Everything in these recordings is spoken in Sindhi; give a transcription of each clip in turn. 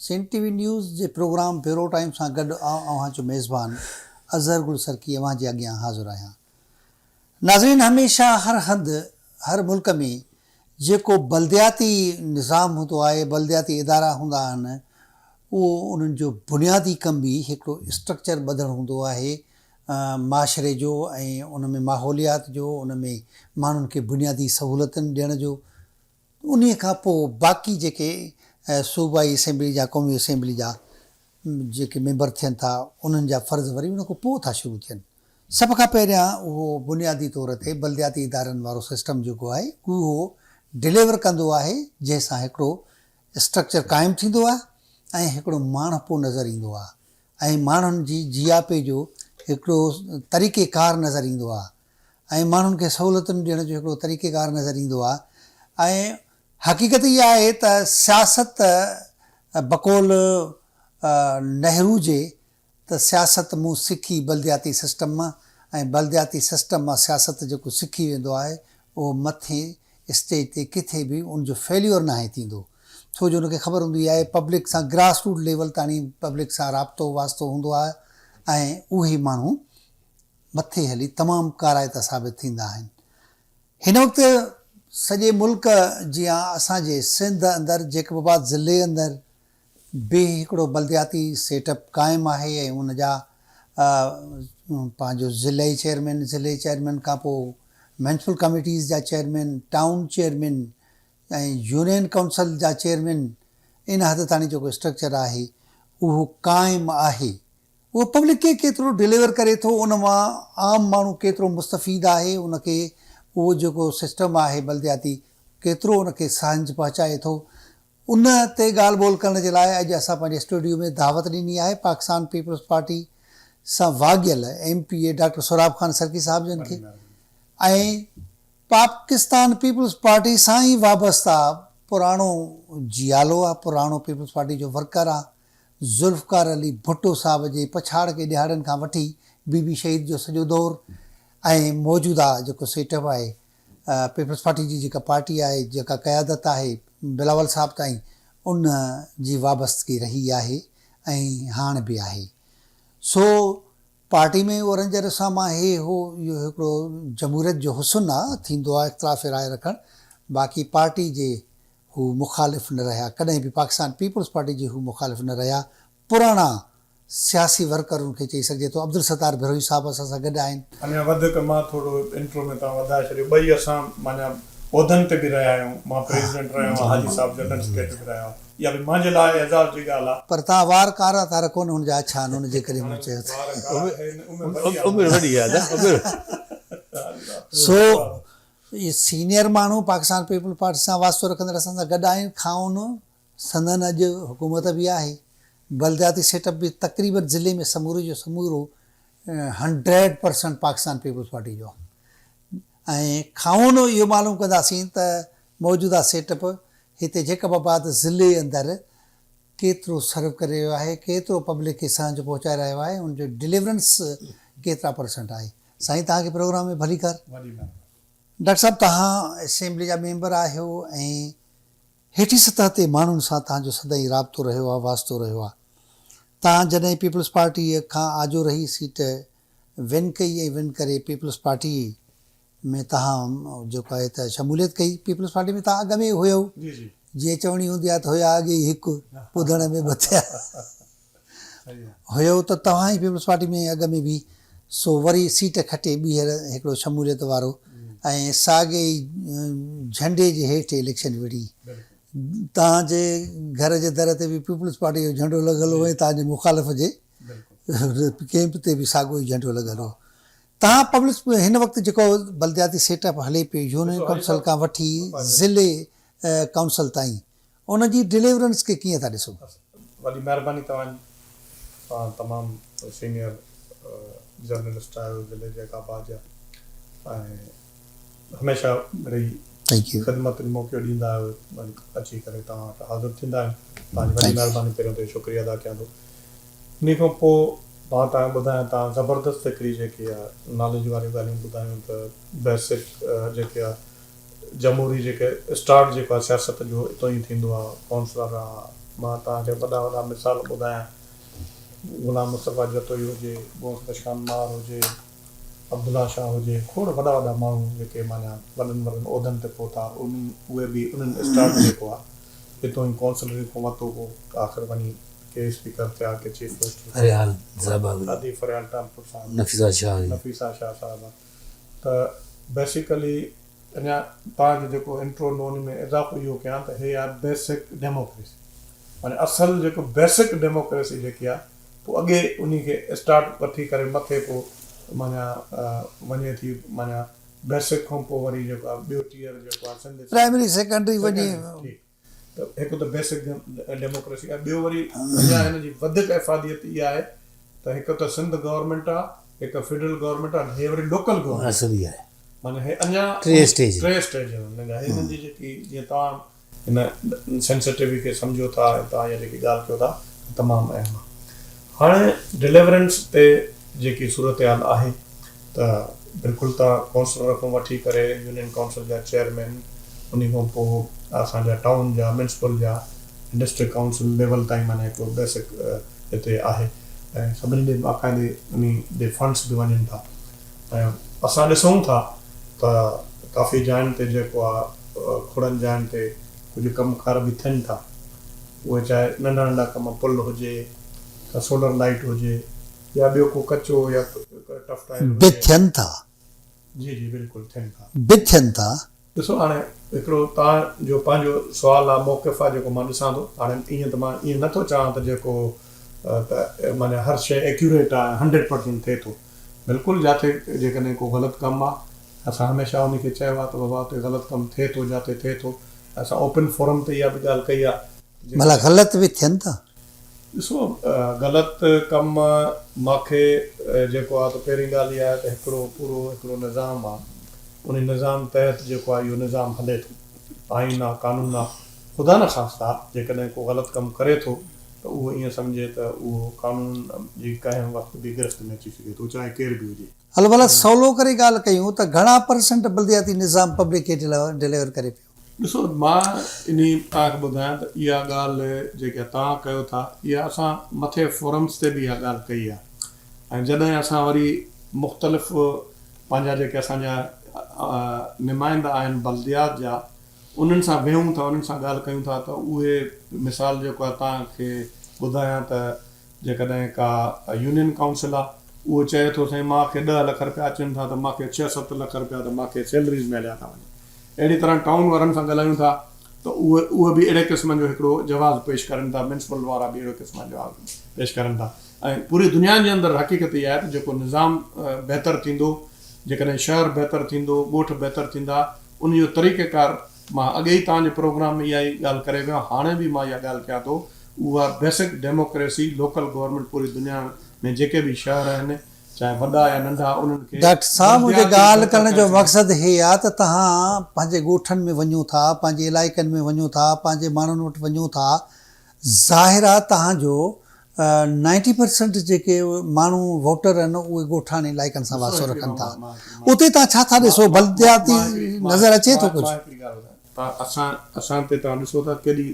سنڌ ٽي وي نيوز جي پروگرام بيورو ٽائيم سان گڏ آئون اوهان جو ميزبان اظهر گل سرڪي اوهان جي اڳيان حاضر آهيان. ناظرين هميشه هر هنڌ هر ملڪ ۾ جيڪو بلدياتي نظام هوندو آهي بلدياتي ادارا هوندا آهن اهو انهن جو بنيادي ڪم ئي هڪڙو اسٽرڪچر ٻڌڻ هوندو آهي معاشري جو ۽ ان ۾ ماحوليات جو ان ۾ ماڻهن کي بنيادي سهولتن ڏيڻ جو انهيء کان پوء باقي جيڪي صوبائي اسيمبلي جا قومي اسيمبلي جا جيڪي ميمبر ٿين ٿا انهن جا فرض وري ان کان پوء ٿا شروع ٿين. سڀ کان پهريان اهو بنيادي طور تي بلدياتي ادارن وارو سسٽم جيڪو آهي اهو ڊليور ڪندو آهي جنهن سان هڪڙو اسٽرڪچر قائم ٿيندو آهي ۽ هڪڙو ماڻهپو نظر ايندو آهي ۽ ماڻهن جي جياپي جو هڪڙو طريقي ڪار نظر ايندو آهي ۽ ماڻهن کي سهولتن ڏيڻ جو هڪڙو طريقيڪار نظر ايندو آهي ۽ حقيقت اها آهي ته سياست بقول نهرو جي ته سياست مون سکي بلدياتي سسٽم مان ۽ بلدياتي سسٽم مان سياست جيڪو سکي ويندو آهي اهو مٿين اسٽيج تي ڪٿي به ان جو فيليور ناهي ٿيندو ڇو جو ان کي خبر هوندي آهي پبلڪ سان گراس روٽ ليول تاڻي پبلڪ سان رابطو واسطو هوندو آهي ۽ اهي ماڻهو مٿي هلي تمام ڪارائتا ثابت ٿيندا آهن. هن وقت سڄي ملڪ جيان اسان جي سنڌ اندر جيڪب آباد ضلعي اندر به هڪڙو بلدياتي سيٽ اپ قائم آهي ۽ ان جا پنهنجو ضلعي چيئرمين، ضلعي چيئرمين کان پوء ميونسپل ڪميٽيز جا chairman, town chairman ۽ union council جا چيئرمين ان حد تاڻي جيڪو اسٽرڪچر آهي اهو قائم آهي. اهو پبلڪ کي ڪيترو ڊليور ڪري ٿو ان مان عام ماڻهو ڪيترو مستفيد آهي ان کي اهو جيڪو سسٽم آهي بلدياتي ڪيترو ان کي سهنج پهچائي ٿو ان تي ڳالهه ٻولهه ڪرڻ جي لاء اڄ اسان پنهنجي اسٽوڊيو ۾ دعوت ڏني آهي پاڪستان پيپلز پارٽي سان واڳيل M P A doctor Sohrab Khan Sarki صاحب جن کي ۽ پاڪستان پيپلز پارٽي سان ئي وابسته پراڻو جيالو آهي پراڻو پيپلز پارٽي جو ورڪر آهي ذوالفقار علي ڀٽو صاحب جي پڇاڙڪي ڏهاڙن کان وٺي بي بي شهيد جو سڄو دور ۽ موجوده جيڪو سيٽ اپ آهي پيپلز پارٽي جي جيڪا پارٽي آهي جيڪا قيادت آهي بلاول صاحب تائين ان جي وابستگي رهي آهي ۽ هاڻ به آهي سو پارٽي ۾ اهو رنج رسام آهي هو اهو هڪڙو جمهوريت جو حسن آ ٿيندو آ اختلاف راء رکڻ باقي پارٽي جي هو مخالف نه رهيا، ڪڏهن به پاڪستان پيپلز پارٽي جي هو مخالف نه رهيا، پراڻا سياسي ورڪر ان کي چئي سگهجي ٿو، عبدالستار بروهي صاحب اسان سان گڏ آهن. اڃا وڌيڪ مان ٿورو انٽرو ۾ توهان وڌائي ڇڏيو، ٻئي اسان معنيٰ عهدن تي به رهيا آهيون، مان پريزيڊنٽ رهيو آهيان، حاجي صاحب جنرل سيڪريٽري به رهيو آهي، اها به منهنجي لاء اعزاز جي ڳالهه آهي. پر توهان وار ڪارا ٿا رکو نه ان جا اڇا آهن ان جي ڪري مون چيو ته. وار ڪارا آهن عمر وڏي آهي. عمر وڏي آهي نه عمر. سو اهي سينيئر ماڻهو پاڪستان پيپلز پارٽي سان واسطو رکندڙ اسان سان گڏ آهن، کائون سندن اڄ حڪومت به آهي، بلدياتي سيٽ اپ به تقريبن ضلعي ۾ سموري جو سمورو 100 پرسنٽ پاڪستان پيپلز پارٽي جو آهي ۽ کائون اهو معلوم ڪنداسين ته موجوده سيٽ اپ هتي جيڪب آباد ضلعي اندر ڪيترو سرو ڪري رهيو آهي، ڪيترو پبلڪ کي سهنج پهچائي رهيو آهي، ان جو ڊليورنس ڪيترا پرسنٽ آهي. سائين توهان کي پروگرام ۾ ڀليڪار. ڊاڪٽر صاحب توهان اسيمبلي جا ميمبر آهيو ۽ هيٺين سطح تي ماڻهن سان توهان جو سدائين رابطو رهيو آهي واسطو رهيو آهي. توهان جڏهن پيپلز پارٽي کان آجو رهي سيٽ ون ڪئي ۽ ون ڪري پيپلز پارٽي ۾ توهان جيڪو آهي ته شموليت ڪئي پيپلز پارٽي ۾ توهان اڳ ۾ ئي هيو جيئن چوڻي هوندي آهي ته هيا اڳي ئي هڪ ٻڌڻ ۾ ٻه ٿيا هيو ته توهان ئي پيپلز پارٽي ۾ اڳ ۾ به سو وري سيٽ کٽي ٻيهر هڪڙو شموليت وارو ۽ ساڳي ئي جهنڊي جي هيٺ اليڪشن وڙهي توهان جي گهر جي در تي به پيپلز پارٽي جو جهنڊو لڳل هو ۽ توهان جي مخالف جي ڪيمپ تي به ساڳو ئي جهنڊو لڳل هو توهان پبلڪ هن وقت جيڪو بلدياتي سيٽ اپ هلي پيو يونين ڪائونسل کان وٺي ضلعي ڪائونسل تائين ان جي ڊليورنس کي ڪيئن ٿا ڏسو؟ وڏي مهرباني توهان جي توهان تمام سينيئر جرنلسٽ آهيو ضلعي جيڪب آباد جا ۽ هميشه مڙئي خدمت جو موقعو ڏيندا آهيو اچي ڪري توهان وٽ حاضر ٿيندا آهيون توهان جي وڏي مهرباني پهريون ته شڪريه ادا ڪيان ٿو انهي کان پوء مان توهان کي ٻڌايان توهان زبردست هڪڙي جيڪي آ ناليج واريون ڳالهيون ٻڌايون ته بيسڪ جيڪي آ جمهوري جيڪي اسٽارٽ جيڪو آ سياست جو اتو ئي ٿيندو آ ڪائونسلر آ مان توهان کي وڏا وڏا مثال ٻڌايان غلام مصطفيٰ جتوئي هجي، غوث بخش خان مار هجي، عبدالله شاهه هجي، کوڙ وڏا وڏا ماڻهو جيڪي معنيٰ وڏن وڏن عهدن تي پهتا انهن اهي به انهن اسٽارٽ جيڪو آ هتون ئي ڪونسلري کان ورتو پوء آخر وڃي ڪي اسپيڪر ٿيا ڪي چيف منسٽر ٿيا. فريال صاحبه هئي. ادي فريال ٽالپر صاحب. نفيسه شاهه هئي. نفيسه شاهه صاحبه ته بيسيڪلي اڃا توهان جو جيڪو انٽرو ڏنو ان ۾ اضافو اهو ڪيان ته هي آهي بيسڪ ڊيموڪريسي معني اصل جيڪو بيسڪ ڊيموڪريسي جيڪي آهي پوء اڳي انهي کي اسٽارٽ وٺي ڪري مٿي پوء معنيٰ وڃي ٿي معنيٰ بيسڪ کان پوء وري جيڪو آهي ٻيو ٽيئر جيڪو آهي سنڌ پرائمري سيڪنڊري وڃي ٺيڪ ته هڪ ته بيسڪ ڊيموڪريسي آهي ٻيو وري اڃا هن جي وڌيڪ افاديت اها آهي ته هڪ ته سنڌ گورنمينٽ آهي هڪ فيڊرل گورنمينٽ آهي هي وري لوڪل گورنمينٽ اصل اها آهي معنيٰ هي اڃا ٽي اسٽيج ٽي اسٽيج آهن هن جا هنن جي جيڪي جيئن توهان هن سينسيٽوي کي سمجهو ٿا ۽ توهان اها جيڪي ڳالهه ڪيو ٿا تمام اهم آهي هاڻي ڊليورنس تي جيڪي صورتحال آهي ته بلڪل توهان ڪونسلر کان وٺي ڪري يونين ڪائونسل جا چيئرمين انهي کان پوء اسان جا ٽائون جا ميونسپل جا ڊسٽرڪٽ ڪائونسل ليول تائين معنيٰ هڪڙو بيسڪ هتي آهي ۽ سڀني ڏي باقاعدي انهي ڏي فنڊس به وڃن ٿا ۽ اسان ڏسون ٿا ته ڪافي جاين تي جيڪو آ کوڙن جاين تي ڪجهه ڪم ڪار به ٿين ٿا اهي چاهي ننڍا ننڍا ڪم پل هجي ڪا سولر لائيٽ هجي يا ٻيو ڪو ڪچو يا ٽف ٽائر هجي. به ٿين ٿا. جي جي بلڪل ٿين ٿا. به ٿين ٿا. ڏسو هاڻي هڪڙو توهان جو پنهنجو سوال آ موقف آ جيڪو مان ڏسان ٿو هاڻي ائين ته مان ائين نه ٿو چوان ته جيڪو ته معنيٰ هر شيء ايڪيوريٽ آ ۽ هنڊريڊ پرسنٽ ٿئي ٿو بلڪل جاٿي جيڪڏهن ڪو غلط ڪم آ اسان هميشه ان کي چيو آ ته بابا اتي غلط ڪم ٿئي ٿو جاٿي ٿئي ٿو اسان اوپن فورم تي اها به ڳالهه ڪئي آ ڀلا غلط به ٿين ٿا؟ ڏسو غلط ڪم ماکي جيڪو آ ته پهرين ڳالهه اها آهي ته هڪڙو پورو هڪڙو نظام آ انهي نظام تحت جيڪو آ اهو نظام هلي ٿو آئين آ قانون آ خدا نخواسته جيڪڏهن ڪو غلط ڪم ڪري ٿو ته اهو ائين سمجهي ته اهو قانون جي ڪنهن وقت به گرفت ۾ اچي سگهي ٿو چاهي ڪير به هجي. هل ڀلا سولو ڪري ڳالهه ڪيون ته گهڻا پرسنٽ بلدياتي نظام پبلڪ کي ڊليور ڪري پيو؟ ڏسو مان انهي توهان کي ٻڌايان ته اها ڳالهه جيڪا توهان ڪيو ٿا اها اسان مٿي فورمز تي به اها ڳالهه ڪئي آهي ۽ جڏهن اسان وري مختلف پنهنجا جيڪي اسان جا نمائندا آهن بلديات جا انهن سان ويهون ٿا انهن سان ڳالهه ڪيون ٿا ته اهي مثال جيڪو آهي توهان کي ٻڌايان ته جيڪڏهن ڪا يونين ڪائونسل آ اهو چئي ٿو سائين مان کي ڏهه لک رپيا اچن ٿا ته مان کي ڇهه ست لک رپيا ته مان کي سيلريز ۾ هليا ٿا وڃن اهڙي طرح ٽائون وارن سان ڳالهايون ٿا ته اهي اهي به اهڙي قسم جو هڪڙو جواز پيش ڪرن ٿا ميونسپل وارا به اهڙي قسم جو جواز پيش ڪرن ٿا ۽ پوري دنيا جي اندر حقيقت اها آهي ته جيڪو نظام بهتر ٿيندو جيڪڏهن شهر بهتر ٿيندو ڳوٺ بهتر ٿيندا ان جو طريقه ڪار مان اڳي ئي توهان جي پروگرام ۾ اها ئي ڳالهه ڪري ويو آهيان هاڻي به مان اها ڳالهه ڪيان ٿو اها بيسڪ ڊيموڪريسي لوڪل گورنمينٽ پوري دنيا ۾ جيڪي به شهر آهن چاهي وڏا يا ننڍا انهن کي ڊاڪٽر صاحب منهنجي بلدياتي ڳالهه بهتر ڪرڻ جو ڪري سگهن. مقصد هي آ ته توهان پنهنجي ڳوٺن ۾ وڃو ٿا پنهنجي علائقن ۾ وڃو ٿا پنهنجي ماڻهن وٽ وڃو ٿا ظاهر آ توهان جو نائنٽي پرسنٽ جيڪي ماڻهو ووٽر آهن اهي ڳوٺاڻي علائقن سان ڏسو واسطو هڪڙي رکن مان ٿا مان مان اتي توهان ڇا ٿا مان ڏسو مان بلدياتي مان هڪڙي مان نظر اچي ٿو مان ڪجهه. هڪڙي ڳالهه ٻڌايان تان اسان اسان تي توهان ڏسو ٿا ڪيڏي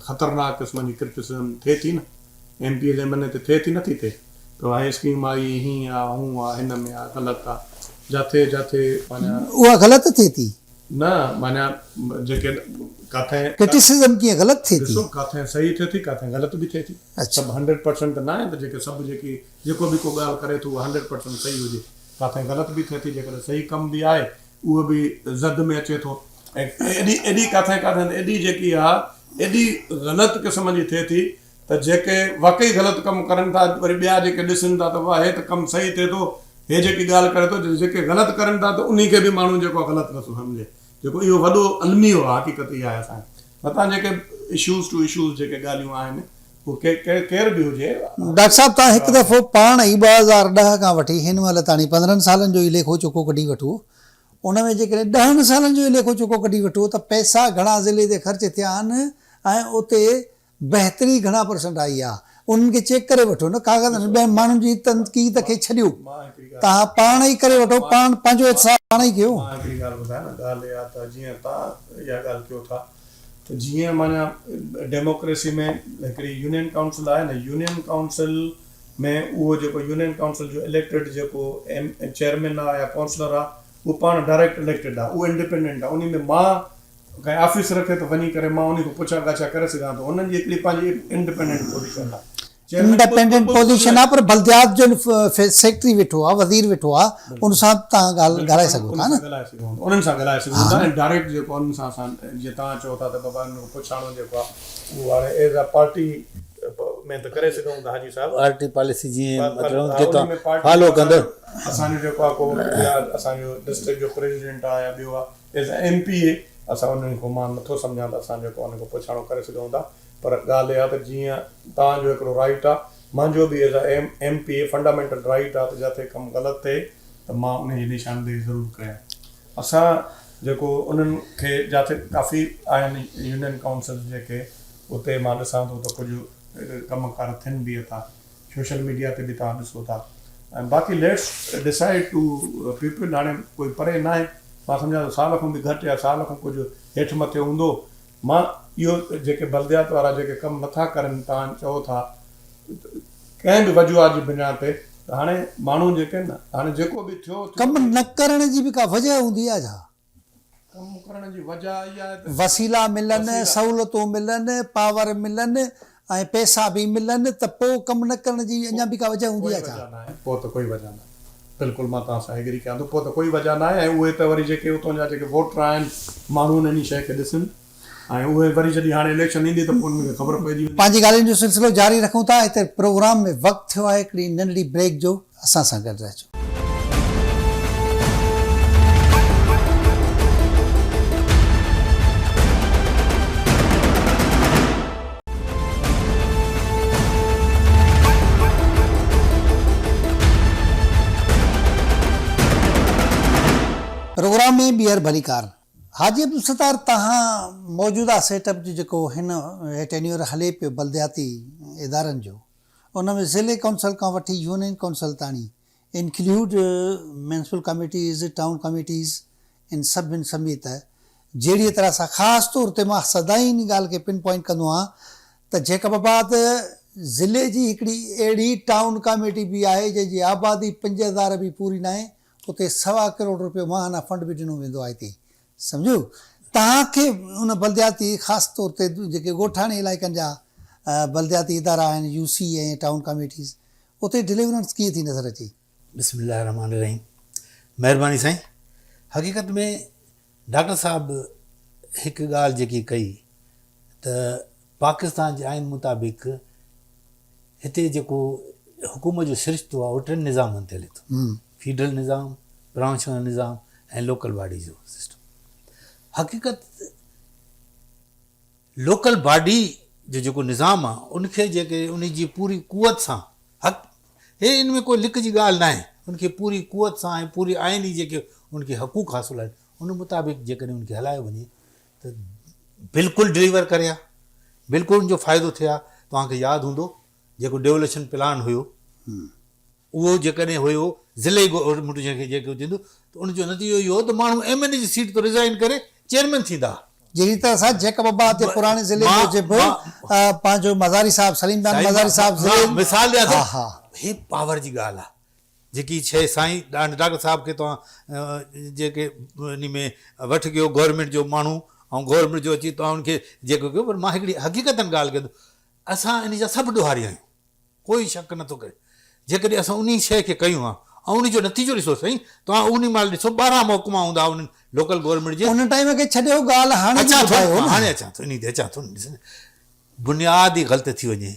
خطرناڪ قسم جي ڪرٽيسزم ٿئي ٿي نه M P As M N A تي ٿئي ٿي نٿي ٿئي ته هي اسڪيم آئي هين آ هون آ هن ۾ آ غلط آ جاٿي جاٿي معنيٰ اها غلط ٿئي ٿي. نه معنيٰ جيڪي ڪاٿي ڪرٽيسزم ڪيئن غلط ٿئي ٿي؟ ڏسو ڪاٿي صحيح ٿئي ٿي ڪاٿي غلط به ٿئي ٿي سڀ هنڊريڊ پرسنٽ ته ناهي ته جيڪي سڀ جيڪي جيڪو به ڪو ڳالهه ڪري ٿو اها هنڊريڊ پرسنٽ صحيح هجي ڪاٿي غلط به ٿئي ٿي جيڪڏهن صحيح ڪم به آهي اهو به زد ۾ اچي ٿو ۽ ايڏي ايڏي ڪاٿي ڪاٿي ته ايڏي جيڪي آ ايڏي غلط قسم جي ٿئي ٿي ته جيڪي واقعي غلط ڪم ڪرن ٿا وري ٻيا جيڪي ڏسن ٿا ته واهه هي ته ڪم صحيح ٿئي ٿو هي جيڪي ڳالهه ڪري ٿو جيڪي غلط ڪرن ٿا ته انهي کي به ماڻهو جيڪو آ غلط نٿو سمجهي جيڪو اهو وڏو الميو آ حقيقت اها آهي اسان متان جيڪي اشوز ٽو اشوز جيڪي ڳالهيون آهن اهو ڪير به هجي. ڊاڪٽر صاحب توهان هڪ دفعو پاڻ ئي 2010 کان وٺي هن مهل تاڻي 15 سالن جو ئي ليکو چوکو ڪڍي وٺو ان ۾ جيڪڏهن ڏهن سالن جو ئي ليکو چوکو ڪڍي وٺو ته پئسا گهڻا ضلعي تي خرچ ٿيا آهن ۽ اتي بهتري گهڻا پرسنٽ آئي آهي انهن کي چيڪ ڪري وٺو نه ڪاغذن ٻين ماڻهن جي تنقيد کي ڇڏيو توهان پاڻ ئي ڪري وٺو پاڻ پنهنجو احتساب پاڻ ئي ڪيو. مان هڪڙي ڳالهه ٻڌايان نه ڳالهه اها ته جيئن توهان اها ڳالهه ڪيو ٿا ته جيئن معنيٰ ڊيموڪريسي ۾ هڪڙي يونين ڪائونسل آهي نه يونين ڪائونسل ۾ اهو جيڪو يونين ڪائونسل جو اليڪٽيڊ جيڪو ايم چيئرمين آهي يا ڪائونسلر آهي اهو پاڻ ڊائريڪٽ اليڪٽيڊ آهي اهو انڊيپينڊنٽ آهي انهي ۾ مان ڪنهن آفيسر کي ته وڃي ڪري مان انهي کان پڇا ڳاڇا ڪري سگهان ٿو انهن جي هڪڙي پنهنجي انڊيپينڊنٽ پوزيشن آهي. انڊيپينڊنٽ پوزيشن آ پر بلديات جو سيڪريٽري ويٺو آ وزير ويٺو آ ان سان به توهان ڳالهه ڳالهائي سگهو ٿا نه. انهن سان ڳالهائي سگهون ٿا ۽ ڊائريڪٽ جيڪو انهن سان اسان جيئن توهان چئو ٿا ته بابا انهن کان پڇاڻو جيڪو آ اهو هاڻي ايز ا پارٽي ۾ ته ڪري سگهون ٿا حاجي صاحب. پارٽي پاليسي جيئن مطلب ان کي توهان فالو ڪندو. اسان جو جيڪو آ ڪو اسان جو ڊسٽرڪٽ جو پريزيڊنٽ آ يا ٻيو آ ايز ا ايم پي اي اسان انهن کان مان نٿو سمجهان ته اسان جيڪو انهن کان پڇاڻو ڪري سگهون ٿا پر ڳالهه اها ته جيئن توهان جو هڪڙو رائيٽ آ مانجو به as a M M P A fundamental right آ ته جتي ڪم غلط ٿئي ته مان انهي جي نشاندهي ضرور ڪيان اسان جيڪو انهن کي جاتي ڪافي آهن يونين ڪائونسلز جيڪي اتي مان ڏسان ٿو ته ڪجهه ڪم ڪار ٿين به ٿا سوشل ميڊيا تي به توهان ڏسو ٿا ۽ باقي ليٽس ڊسائيڊ ٽو پيپل هاڻي ڪوئي پري ناهي مان سمجهان ٿو سال کان به گهٽ يا سال کان ڪجهه هيٺ مٿي هوندو مان اهو جيڪي بلديات وارا جيڪي ڪم نٿا ڪرن توهان چئو ٿا ڪنهن به وجوهات جي بنا تي ته هاڻي ماڻهو جيڪي آهن نه هاڻي جيڪو به ٿيو ٿيو. ڪم نه ڪرڻ جي به ڪا وجهه هوندي آهي ڇا؟ ڪم ڪرڻ جي وجهه اها آهي ته. وسيلا ملن، سهولتون ملن، پاور ملن ۽ پئسا به ملن ته پوء ڪم نه ڪرڻ جي اڃا به ڪا وجهه هوندي آهي ڇا؟ ڪوئي وجهه ناهي، پوء ته ڪوئي وجهه ناهي. بلڪل مان توهان سان ايگري ڪيان ٿو پوء ته ڪوئي وجهه ناهي ۽ اهي ته وري جيڪي اتان جا جيڪي ووٽر آهن ماڻهو انهن شيء کي ڏسن ۽ اهي وري جڏهن هاڻي اليڪشن ايندي ته پوء انهن کي خبر پئجي ويندي. پنهنجي ڳالهين جو سلسلو جاري رکون ٿا هتي پروگرام ۾ وقت ٿيو آهي هڪڙي ننڍڙي بريڪ جو اسان سان گڏ رهجو. پروگرام ۾ ٻيهر ڀليڪار. حاجي عبدالستار توهان موجوده سيٽ اپ جو جيڪو هن ٽينيور هلي پيو بلدياتي ادارن جو ان ۾ ضلعي ڪائونسل کان وٺي يونين ڪائونسل تاڻي انڪليوڊ ميونسپل ڪميٽيز، ٽائون ڪميٽيز ان سڀن سميت جهڙيء طرح سان خاص طور تي مان سدائين ان ڳالهه کي پن پوائنٽ ڪندو آهيان ته جيڪب آباد ضلعي جي هڪڙي اهڙي ٽائون ڪاميٽي به آهي جنهن جي آبادي 5000 به پوري ناهي اتي سوا ڪروڙ روپيو ماهانه فنڊ به ڏنو ويندو آهي تي سمجهيو توهان کي ان بلدياتي خاص طور تي جيڪي ڳوٺاڻي علائقن جا بلدياتي ادارا آهن يو سي ۽ ٽائون ڪاميٽيز اتي ڊليورنس ڪيئن ٿي نظر اچي؟ بسم الله الرحمٰن الرحيم مهرباني سائين حقيقت ۾ ڊاڪٽر صاحب هڪ ڳالهه جيڪي ڪئي ته پاڪستان جي آئين مطابق هتي جيڪو حڪومت جو سرشتو آهي اهو ٽن نظامن تي هلي ٿو فيڊرل نظام پراونشنل نظام ۽ لوڪل باڊي جو سسٽم حقيقت لوڪل باڊي جو جيڪو نظام آ ان کي جيڪي ان جي پوري قوت سان حق هي ان ۾ ڪوئي لڪ جي ڳالهه ناهي ان کي پوري قوت سان ۽ پوري آئيني جيڪي ان کي حقوق حاصل آهن ان مطابق جيڪڏهن ان کي هلايو وڃي ته بلڪل ڊليور ڪري ها بلڪل ان جو فائدو ٿئي ها توهان کي ياد هوندو جيڪو ڊيولوشن پلان هيو اهو جيڪڏهن هيو ضلعي گورنمينٽ جنهن کي جيڪو ٿيندو ته ان جو نتيجو اهو هو ته ماڻهو ايم اين اي جي سيٽ تان ريزائن ڪري چيئرمين ٿيندا ها. جهڙي طرح سان جيڪب آباد جي پراڻي ضلعي موجب پنهنجو مزاري صاحب سليم خان مزاري صاحب ضلعي مان مثال ڏيان ٿو هي پاور جي ڳالهه آهي جيڪي شيء سائين ڊاڪٽر صاحب کي توهان جيڪي انهي ۾ وٺ ڪيو گورنمينٽ جو ماڻهو ۽ گورنمينٽ جو اچي توهان ان کي جيڪو ڪيو پر مان هڪڙي حقيقتن ڳالهه ڪيان ٿو اسان انهي جا سڀ ڏوهاري آهيون. ڪوئي شڪ نه ٿو ڪري. جيڪڏهن اسان انهي شيء کي ڪيون ها ۽ انهي جو نتيجو ڏسو سائين توهان انهي مهل ڏسو 12 محڪما هوندا ها انهن لوڪل گورنمينٽ جي. ان ٽائيم کي ڇڏيو ڳالهه هاڻي جي ٻڌايو نه. هاڻي اچان ٿو انهي تي اچان ٿو ڏس نه بنياد ئي غلط ٿي وڃي.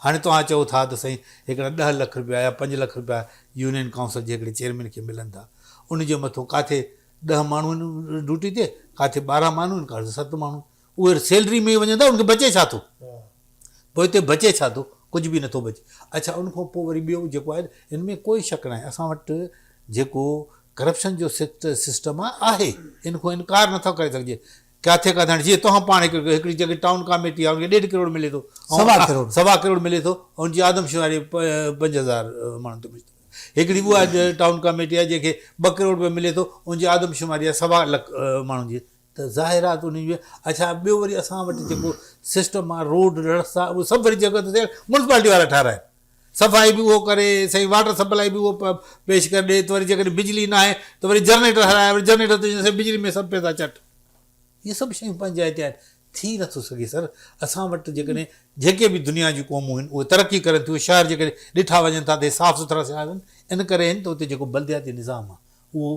هاڻي توهان چئو ٿا ته سائين هڪڙا 10 لک رپيا يا 5 لک رپيا يونين ڪائونسل جي هڪڙي چيئرمين کي ملن ٿا ان جي مٿو ڪاٿي 10 ماڻهو آهن ڊيوٽي تي ڪاٿي 12 ماڻهو آهن ڪاٿي 7 ماڻهو اهي سيلري ۾ ئي وڃن ٿا ان کي بچي ڇا ٿو پوء هتي بچي ڇا ٿو ڪجهه به نٿو بچي اڇا ان کان پوء وري ٻيو جيڪو آهي ان ۾ ڪوئي شڪ ناهي اسان وٽ جيڪو ڪرپشن جو سسٽم آهي ان کان انڪار نٿو ڪري سگهجي ڪاٿي ڪاٿي هاڻي جيئن توهان پاڻ هڪڙي جيڪي ٽائون ڪاميٽي آهي ان کي ڏيڍ ڪروڙ ملي ٿو سوا ڪروڙ سوا ڪروڙ ملي ٿو ان جي آدمشماري 5000 ماڻهن تي مشتمل هڪڙي اها ٽائون ڪاميٽي آهي جنهن کي 2 ڪروڙ روپيا ملي ٿو ان جي آدمشماري آهي سوا لک ماڻهن جي. ته ظاهر آ ته انهن جو اڇا ٻيو وري اسان وٽ جيڪو سسٽم آ روڊ رستا اهي سڀ وري جيڪو ميونسپالٽي وارا ٺاراهن صفائي به اهو ڪري سائين واٽر سپلائي به اهو پيش ڪري ڏي ته وري جيڪڏهن بجلي نه آهي ته وري جنريٽر هلائي وري جنريٽر تي سائين بجلي ۾ سڀ پئسا چٽ اهي سڀ شيون پنهنجي جاء تي آهن ٿي نٿو سگهي سر اسان وٽ جيڪڏهن جيڪي به دنيا جون قومون آهن اهي ترقي ڪرن ٿيون شهر جيڪڏهن ڏٺا وڃن ٿا ته صاف سٿرا شهر آهن ان ڪري آهن ته اتي جيڪو بلدياتي نظام آهي اهو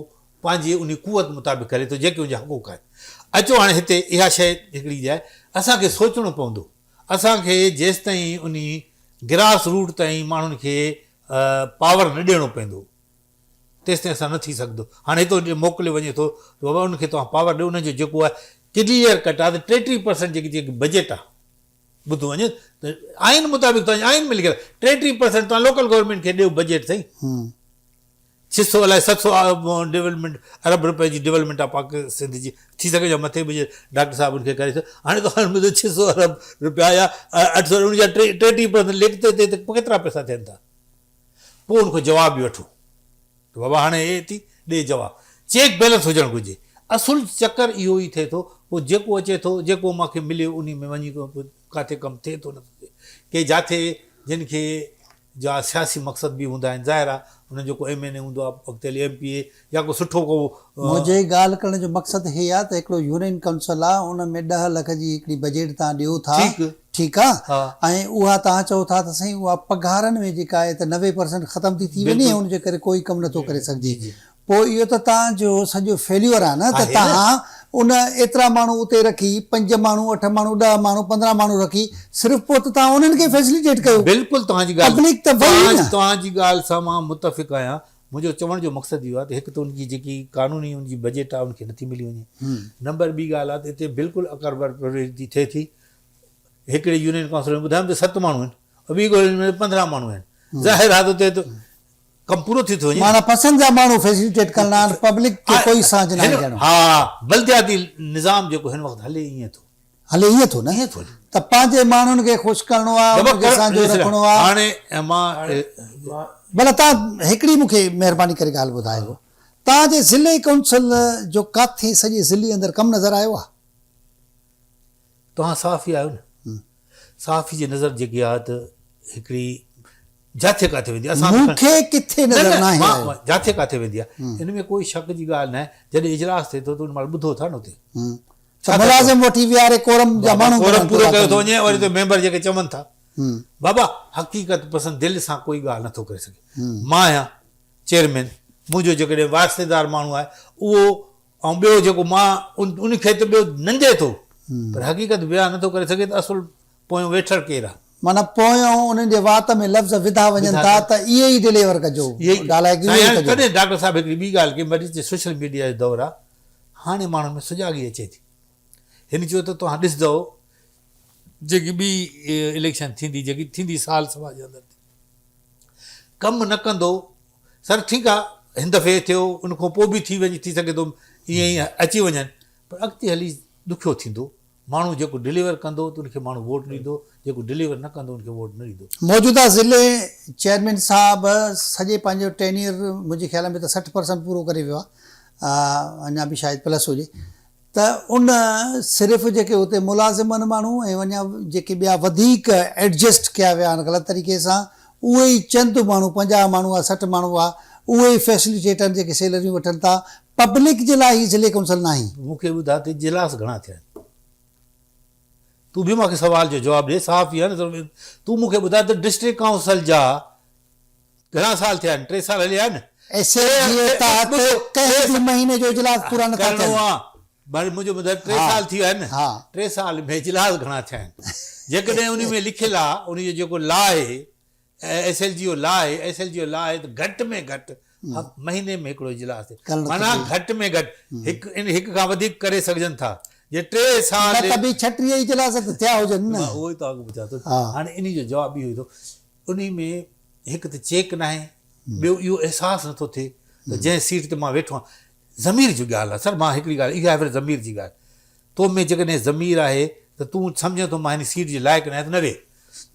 پنهنجي انهي قوت مطابق هلي ٿو جيڪي ان جا حقوق آهن. اچو هاڻي هتي اها شيء هڪڙي جاء اسان کي سوچڻو پوندو. اسان کي جيستائين انهي گراس روٽ تائين ماڻهن کي پاور نه ڏيڻو پوندو تيستائين اسان نه ٿي سگهندو. هاڻي هتو موڪليو وڃي ٿو ته بابا انهن کي توهان پاور ڏيو انهن جو جيڪو آهي ڪليئر ڪٽ آهي ته 33 پرسنٽ جيڪي جيڪي بجيٽ آهي ٻڌو وڃي ته آئين مطابق توهان آئين ۾ لکيل 33 پرسنٽ توهان لوڪل گورنمينٽ کي ڏيو بجيٽ سائين. 600 الائي 700 ڊولپمينٽ ارب روپين جي ڊولپمينٽ آ پاڪ سنڌ جي ٿي سگهي جو مٿي به هجي ڊاڪٽر صاحب ان کي ڪري هاڻي ته هاڻي ٻڌو 600 ارب روپيا يا 800 ان جا 33 پرسنٽ ليکتي تي ته ڪيترا پئسا ٿين ٿا پوء ان کان جواب به وٺو ته بابا هاڻي هي ٿي ڏي جواب چيڪ بيلنس هجڻ گهرجي اصل چڪر اهو ئي ٿئي ٿو پوء جيڪو اچي ٿو جيڪو مانکي مليو انهي ۾ وڃي ڪاٿي ڪم ٿئي ٿو نٿو ٿئي ڪي جاٿي جن کي جا سياسي مقصد به هوندا آهن ظاهر آهي انهن جو ڪو ايم اين اي هوندو آهي اڳتي هلي ايم پي اي يا ڪو سٺو ڪو. منهنجي ڳالهه ڪرڻ جو مقصد هي آهي ته هڪڙو يونين ڪائونسل آهي ان ۾ ڏهه لک جي هڪڙي بجيٽ توهان ڏيو ٿا ٺيڪ آهي ۽ اها توهان چئو ٿا ته سائين اها پگهارن ۾ جيڪا آهي ته 90 پرسنٽ ختم ٿي ٿي وڃي ان جي ڪري ڪوئي ڪم نٿو ڪري سگهجي پوء اهو ته توهان جو سڄو فيليور آهي نه ته توهان ان ايترا ماڻهو اتي رکي پنج ماڻهو اٺ ماڻهو ڏهه ماڻهو 15 ماڻهو رکي صرف پوء ته توهان انهن کي فيسليٽيٽ ڪيو بلڪل توهان جي ڳالهه پبلڪ ته وئي نه. توهان جي ڳالهه سان مان متفق آهيان منهنجو چوڻ جو مقصد اهو آهي ته هڪ ته ان جي جيڪي قانوني ان جي بجيٽ آهي ان کي نٿي ملي وڃي نمبر ٻي ڳالهه آهي ته هتي بلڪل اقربا پروري ٿئي ٿي هڪڙي يونين ڪائونسل ۾ ٻڌايم ته ست ماڻهو آهن ٻي ڳولهه ۾ 15 ماڻهو آهن ظاهر آهي ته اتي ته ڪم پورو ٿي ٿو وڃي. معنيٰ پسند جا ماڻهو فيسليٽيٽ ڪرڻا آهن پبلڪ کي ڪوئي سانجهه ناهي ڏيڻو. ها بلدياتي نظام جيڪو هن وقت هلي ائين ٿو. هلي ائين ٿو نه ته پنهنجي ماڻهن کي خوش ڪرڻو آهي انهن کي سانجهو رکڻو آهي. هاڻي مان. ڀلا توهان هڪڙي مون کي مهرباني ڪري ڳالهه ٻڌايو توهان جي ضلعي ڪائونسل جو ڪاٿي سڄي ضلعي اندر ڪم نظر آيو آهي؟ توهان صحافي آهيو نه صحافي جي نظر جيڪي آهي ته هڪڙي جاٿي ڪاٿي ويندي آهي مون کي ڪٿي نظر ناهي آيو. جاٿي ڪاٿي ويندي آهي ان ۾ ڪوئي شڪ جي ڳالهه ناهي جڏهن اجلاس ٿئي ٿو ته ان مهل ٻڌو ٿا نه اتي ته ملازم وٺي ويهاري ڪورم جا ماڻهو ڪورم پورو ڪيو ٿو وڃي وري اتي ميمبر جيڪي چون ٿا بابا حقيقت پسند دل سان ڪوئي ڳالهه نٿو ڪري سگهي مان آهيان چيئرمين منهنجو جيڪڏهن واسطيدار ماڻهو آهي اهو ۽ ٻيو جيڪو مان ان کي ته ٻيو نندي ٿو پر حقيقت بيان نٿو ڪري سگهي ته اصل پويون ويٺل ڪير آ. معنيٰ پويون انهن جي وات ۾ لفظ وڌا وڃن ٿا ته اهي ئي ڊليور ڪجو، ڳالهائي اهي ئي ڪجو. تڏهن ڊاڪٽر صاحب هڪڙي ٻي ڳالهه ڪئي مريض چي سوشل ميڊيا جو دور آ هاڻي ماڻهن ۾ سجاڳي اچي ٿي. هن چيو ته توهان ڏسندؤ جيڪي ٻي اليڪشن ٿيندي جيڪي ٿيندي سال سوا جي اندر ٿيندي ڪم نه ڪندو سر ٺيڪ آ هن دفعي ٿيو ان کان پوء به ٿي وڃي ٿي سگهي ٿو ائين ئي اچي وڃن پر اڳتي هلي ڏکيو ٿيندو ماڻهو جيڪو ڊليور ڪندو ته ان کي ماڻهو ووٽ ڏيندو جيڪو ڊليور نه ڪندو ان کي ووٽ نه ڏيندو. موجوده ضلعي چيئرمين صاحب سڄي پنهنجو ٽينيئر منهنجي خيال ۾ ته 60 پرسنٽ پورو ڪري ويو آهي اڃا به شايد پلس هجي ته ان صرف جيڪي اتي ملازم آهن ماڻهو ۽ اڃا جيڪي ٻيا وڌيڪ ايڊجسٽ ڪيا ويا آهن غلط طريقي سان اهي ئي چند ماڻهو 50 ماڻهو آ 60 ماڻهو آ اهي ئي فيسليٽيٽ آهن جيڪي سيلريون وٺن ٿا پبلڪ جي لاء هي ضلعي ڪائونسل ناهي. مون کي ٻڌاء ته اجلاس گهڻا ٿيا آهن؟ تون به مان کي سوال جو جواب ڏي، صحافي آهين نه تون مون کي ٻڌاء ته ڊسٽرڪٽ ڪائونسل جا گهڻا سال ٿيا آهن؟ ٽي سال هليا آهن نه؟ ايس ايچ جي تحت ڪنهن به مهيني جو اجلاس پورا نٿا ٿين. ڪرڻو آ پر منهنجو ٻڌاء ٽي سال ٿي ويا آهن نه؟ ٽي سال ۾ اجلاس گهڻا ٿيا آهن؟ جيڪڏهن انهي ۾ لکيل آ انهي جو جيڪو لا آهي ايس ايل جي او لا آهي ايس ايل جي او لا آهي ته گهٽ ۾ گهٽ مهيني ۾ هڪڙو اجلاس ٿئي معنيٰ گهٽ ۾ گهٽ هڪ ان هڪ کان وڌيڪ ڪري سگهجن ٿا جي ٽي سال نه ته به 36 اجلاس ته ٿيا هجن نه. مان اهو ئي توهان کي پڇان ٿو هاڻي انهي جو جواب اهو ئي ٿو انهي ۾ هڪ ته چيڪ ناهي ٻيو اهو احساس نٿو ٿئي ته جنهن سيٽ تي مان ويٺو آهيان ضمير جي ڳالهه آهي سر مان هڪڙي ڳالهه اها آهي ضمير جي ڳالهه تو ۾ جيڪڏهن ضمير آهي ته تون سمجهين ٿو مان هن سيٽ جي لائق ناهيان ته نه ويهه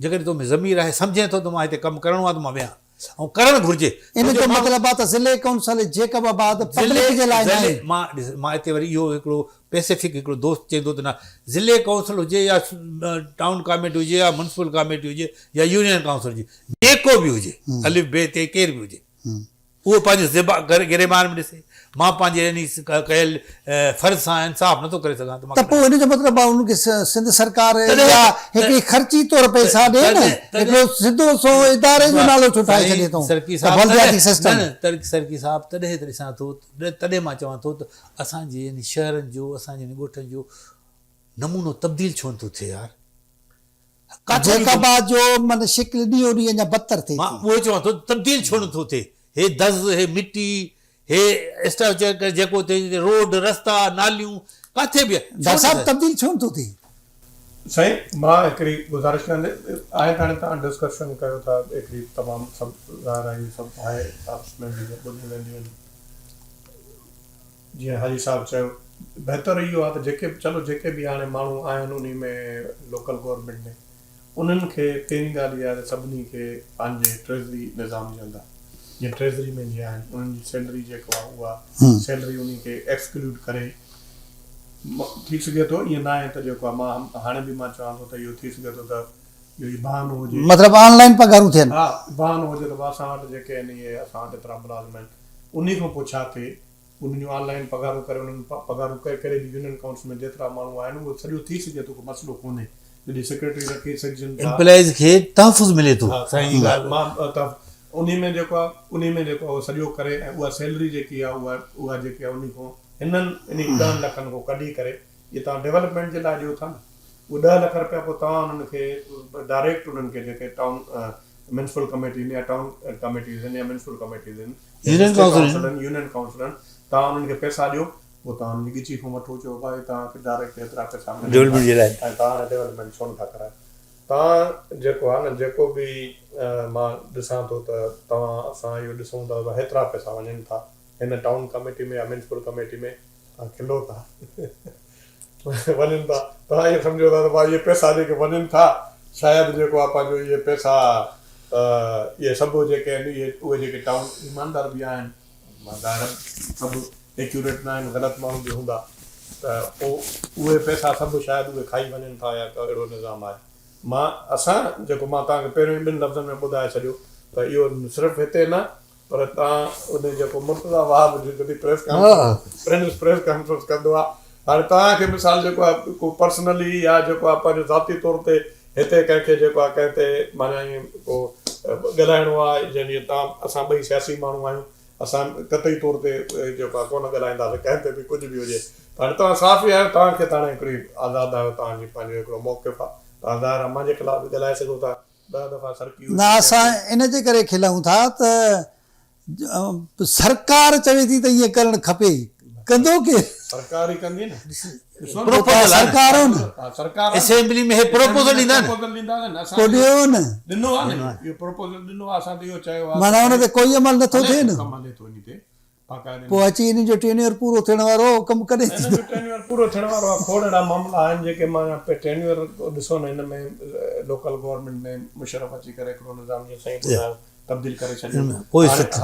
جيڪڏهن تو ۾ ضمير آهي سمجهين ٿو ته مان هتي ڪم ڪرڻو آهي ته مان ويهان. ۽ ڪرڻ گهرجي. ان جو مطلب آ ته ضلعي ڪائونسل جيڪب آباد پبلڪ جي لاء ناهي. مان ڏس مان هتي وري اهو هڪڙو پيسفڪ هڪڙو دوست چوندو ته نه ضلعي ڪائونسل هجي يا ٽائون ڪاميٽي هجي يا ميونسپل ڪاميٽي هجي يا يونين ڪائونسل هجي جيڪو به هجي الف بي تي ڪير به هجي اهو پنهنجي زبا گريبان ۾ ڏسي، مان پنهنجي انهي ڪيل فرض سان انصاف نٿو ڪري سگهان ته مان ته پوء ان جو مطلب آهي انهن کي سنڌ سرڪار يا هڪڙي خرچي طور پئسا ڏي نه، هڪڙو سڌو سنئون اداري جو نالو ڇو ٺاهي ڇڏي اٿئون ته بلدياتي سسٽم. نه نه سرڪي صاحب تڏهن ته ڏسان ٿو تڏهن مان چوان ٿو ته اسان جي انهن شهرن جو اسان جي انهن ڳوٺن جو نمونو تبديل ڇو نٿو ٿئي يار. جيڪب آباد جو من شڪل ڏينهون ڏينهن اڃا بدتر ٿئي ٿي. مان اهو ئي چوان ٿو ته تبديل ڇو نٿو ٿئي؟ هي دز، هي مٽي، هي اسٽرڪچر جيڪو ٿئي، روڊ، رستا، ناليون، ڪاٿي به ڇو ڊاڪٽر صاحب تبديل ڇو نٿو ٿئي؟ سائين مان هڪڙي گذارش ڪيان ٿي آهي ته هاڻي توهان ڊسڪشن ڪيو ٿا هڪڙي تمام سڀ ظاهر آهي سڀ آهي آپس ۾ به ٻڌيون وينديون آهن جيئن حاجي صاحب چيو بهتر اهو آهي ته جيڪي به چلو جيڪي به هاڻي ماڻهو آهن انهي ۾ لوڪل گورنمينٽ ۾ انهن کي پهرين ڳالهه اها آهي ته سڀني کي پنهنجي ٽريزري نظام جي اندر جيئن ٽريزري ۾ جيئن آهن انهن جي سيلري جيڪو آهي اها سيلري انهي کي ايڪسڪلوڊ ڪري ٿي سگهي ٿو ائين ناهي ته جيڪو آهي مان هاڻي به مان چوان ٿو ته اهو ٿي سگهي ٿو ته اهو ئي بهانو هجي مطلب آن لائين پگهارون ٿين. ها بهانو هجي ته اسان وٽ جيڪي آهن اهي اسان وٽ ايترا ملازم آهن انهي کان پوء ڇا ٿئي انهن جون آن لائين پگهارون ڪري انهن پگهارون ڪري ڪري به يونين ڪائونسل ۾ جيترا ماڻهو آهن اهو سڄو ٿي سگهي ٿو ڪو مسئلو ڪونهي جڏهن سيڪريٽري رکي سگهجن ٿا. ايمپلائيز کي تحفظ ملي ٿو. سائين جي ڳالهه مان انهي ۾ جيڪو آهي انهي ۾ جيڪو آهي اهو سڄو ڪري ۽ اها سيلري جيڪي آهي اها اها جيڪي آهي انهي کان هنن انهي ڏهن لکن کان ڪڍي ڪري جي توهان ڊولپمينٽ جي لاء ڏيو ٿا نه اهي ڏهه لک رپيا پوء توهان انهن کي ڊائريڪٽ انهن کي جيڪي ٽائون ميونسپل ڪميٽي آهن يا ٽائون ڪميٽيز آهن يا ميونسپل ڪميٽيز آهن يونين ڪائونسل آهن يونين ڪائونسل آهن توهان انهن کي پئسا ڏيو پوء توهان انهن جي ڳچي کان وٺو چئو ڀائي توهان کي ڊائريڪٽ ايترا پئسا ملن ڊولپمينٽ جي لاء ۽ توهان هاڻي ڊولپمينٽ ڇو نٿا ڪرايو توهان جيڪو آهي نه جيڪو به مان ڏسان ٿو ته توهان اسان اهو ڏسون ٿا ته هيترا پئسا وڃن ٿا هن ٽائون ڪميٽي ۾ يا ميونسپل ڪميٽي ۾ توهان کلو ٿا وڃن ٿا توهان ائين سمجهو ٿا ته ڀاء اهي پئسا جيڪي وڃن ٿا شايد جيڪو آهي پنهنجو اهي پئسا ته اهي سڀ جيڪي آهن اهي اهي جيڪي ٽائون ايماندار به آهن ظاهر سڀ ايڪيوريٽ نه آهن غلط ماڻهو به هوندا ته پوء اهي پئسا سڀ شايد اهي کائي وڃن ٿا يا ڪو اهڙو نظام آهي مان اسان جيڪو مان توهان کي پهريون ئي ٻن لفظن ۾ ٻڌائي ڇڏيو ته اهو صرف هتي نه پر تان ان جيڪو مرتضيٰ وهاب جي جڏهن پريس ڪانفرنس پريس ڪانفرنس ڪندو آ هاڻي توهان کي مثال جيڪو آ ڪو پرسنلي يا جيڪو آ پنهنجو ذاتي طور تي هتي ڪنهن کي جيڪو آ ڪنهن تي معنيٰ ائين ڪو ڳالهائڻو آ جيئن جيئن توهان اسان ٻئي سياسي ماڻهو آهيون اسان قطعي طور تي جيڪو آ ڪونه ڳالهائينداسين ڪنهن تي به ڪجهه به هجي هاڻي توهان صحافي آهيو توهان کي ته هاڻي هڪڙي آزاد آهيو توهان جي پنهنجو هڪڙو موقف آ توهان ظاهر آ منهنجي خلاف به ڳالهائي سگهو ٿا ڏهه دفعا سرڪي نه اسان ان جي ڪري کلون ٿا ته سرڪار چوي ٿي ته ائين ڪرڻ کپي ڪندو ڪير؟ سرڪار ئي ڪندي نه پروپوزل سرڪار آهي نه سرڪار اسيمبلي ۾ هي پروپوزل ڏيندا نه پروپوزل ڏيندا نه اسان ڏيو نه ڏنو آهي نه اهو پروپوزل ڏنو آهي اسان ته اهو چيو آهي معنيٰ ان تي ڪوئي عمل نٿو ٿئي نه ڪم هلي ٿو ان تي پوء اچي انهن جو ٽينيئر پورو ٿيڻ وارو هو، ڪم ڪڏهن ٿيندو؟ هن جو ٽينيئر پورو ٿيڻ وارو آهي، کوڙ اهڙا معاملا آهن جيڪي معنيٰ ٽينيئر ڏسو نه هن ۾ لوڪل گورنمينٽ ۾ مشرف اچي ڪري هڪڙو نظام جيئن سائين ٻڌايو تبديل ڪري ڇڏيو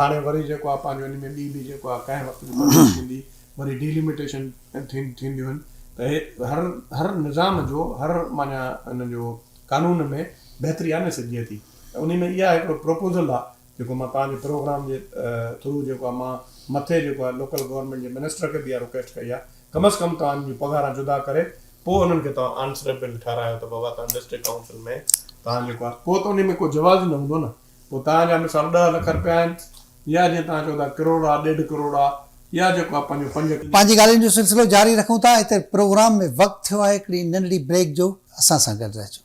هاڻي وري جيڪو آهي پنهنجو ان ۾ ٻي به جيڪو آهي ڪنهن وقت به تبديل ٿيندي وري ڊيلميٽيشن ٿينديون آهن ته هي هر هر نظام جو هر معنيٰ ان جو قانون ۾ بهتري آڻي سگهجي ٿي ته انهي ۾ اها هڪڙو پروپوزل آهي جيڪو مان توهان جي پروگرام جي ٿرو جيڪو آهي مان مٿي جيڪو آهي لوڪل گورنمينٽ جي منسٽر کي به اها رڪويسٽ ڪئي آهي ڪم از ڪم توهان انهن جون پگهاران جدا ڪري پوء انهن کي توهان آنسريبل ٺهرايو ته بابا توهان ڊسٽرڪٽ ڪائونسل ۾ توهان جيڪو آهي پوء ته انهي ۾ ڪو جواز ئي نه هوندو نه پوء توهان جا مثال ڏهه لک رپيا آهن يا جيئن توهان چئو ٿا ڪروڙ آهي ڏيڍ ڪروڙ آهي يا جيڪو آهي پنهنجو پنج پنهنجي ڳالهين جو سلسلو جاري رکون ٿا هتي پروگرام ۾ وقت ٿيو آهي هڪڙي ننڍڙي بريڪ جو اسان سان گڏ رهجو.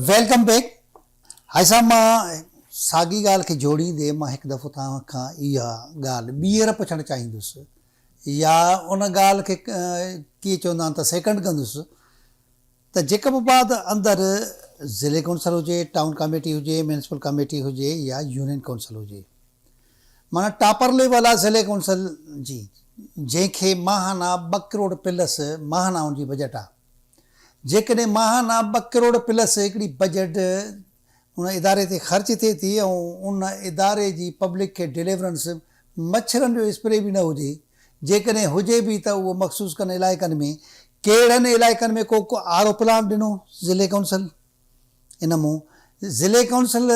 Welcome back حاجي صاحب مان ساڳي ڳالهه کي جوڙيندي مان هڪ دفعو توهان کان اها ڳالهه ٻيهر پڇڻ چاهيندس يا ان ڳالهه کي ڪيئن چوندا آهن ته سيڪنڊ ڪندس ته جيڪب آباد اندر ضلعي ڪائونسل هجي، ٽائون ڪاميٽي هجي، ميونسپل ڪاميٽي هجي يا يونين ڪائونسل هجي. معنيٰ ٽاپر ليول آ ضلعي ڪائونسل جي جنهن کي ماهانه ٻه ڪروڙ پلس ماهانه ان جي بجيٽ آ. جيڪڏهن ماهانه ٻه ڪروڙ پلس هڪڙي بجيٽ ان اداري تي خرچ ٿئي ٿي ۽ ان اداري جي پبلڪ کي ڊليورنس مڇرن جو اسپري به نه هجي، جيڪڏهن هجي به ته اهو مخصوص ڪن علائقن ۾، ڪهڙن علائقن ۾ ڪو ڪو آر او پلانٽ ڏنو ضلعي ڪائونسل ان مون ضلعي ڪائونسل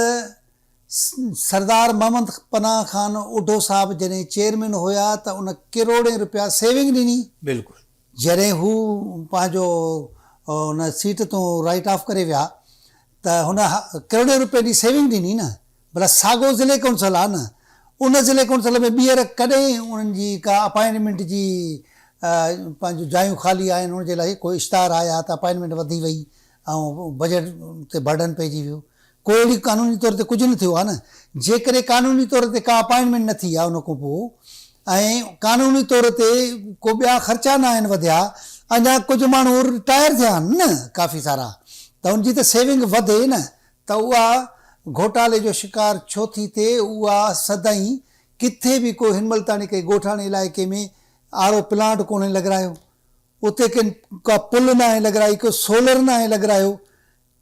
سردار محمد پناهه خان اوڍو صاحب جڏهن چيئرمين هيا ته ان ڪروڙين روپيا سيونگ ڏني. بلڪل. جڏهن هو پنهنجو ان سيٽ تون رائيٽ آف ڪري ويا ته هن ڪروڙين روپين جي سيونگ ڏني نه ڀلا ساڳو ضلعي ڪائونسل آ نه ان ضلعي ڪائونسل ۾ ٻيهر ڪڏهن انهن جي ڪا اپائنٽمينٽ جي پنهنجون جايون خالي آهن ان جي لاء ڪو اشتهار آيا ته اپائنٽمينٽ وڌي وئي ۽ بجيٽ تي برڊن پئجي ويو ڪو اهڙي قانوني طور تي ڪجهه نه ٿيو آهي نه جيڪڏهن قانوني طور تي ڪا اپائنٽمينٽ نه ٿي آهي ان کان پوء ۽ قانوني طور تي ڪو ٻيا خرچا نه آهن وڌيا اڃا ڪجهه ماڻهو رٽائر ٿيا آهن نه ڪافي سارا ته ان جي ته سيونگ وڌي نه ته اها گهوٽالي جو شڪار ڇو ٿي ٿئي اها سدائين ڪٿي به ڪو هن مهل تاڻي ڪنهن ڳوٺاڻي علائقي ۾ آر او پلانٽ ڪونهي لڳرايو اتي ڪن ڪا پل ناهي لڳرائي ڪو سولر ناهي لڳرايو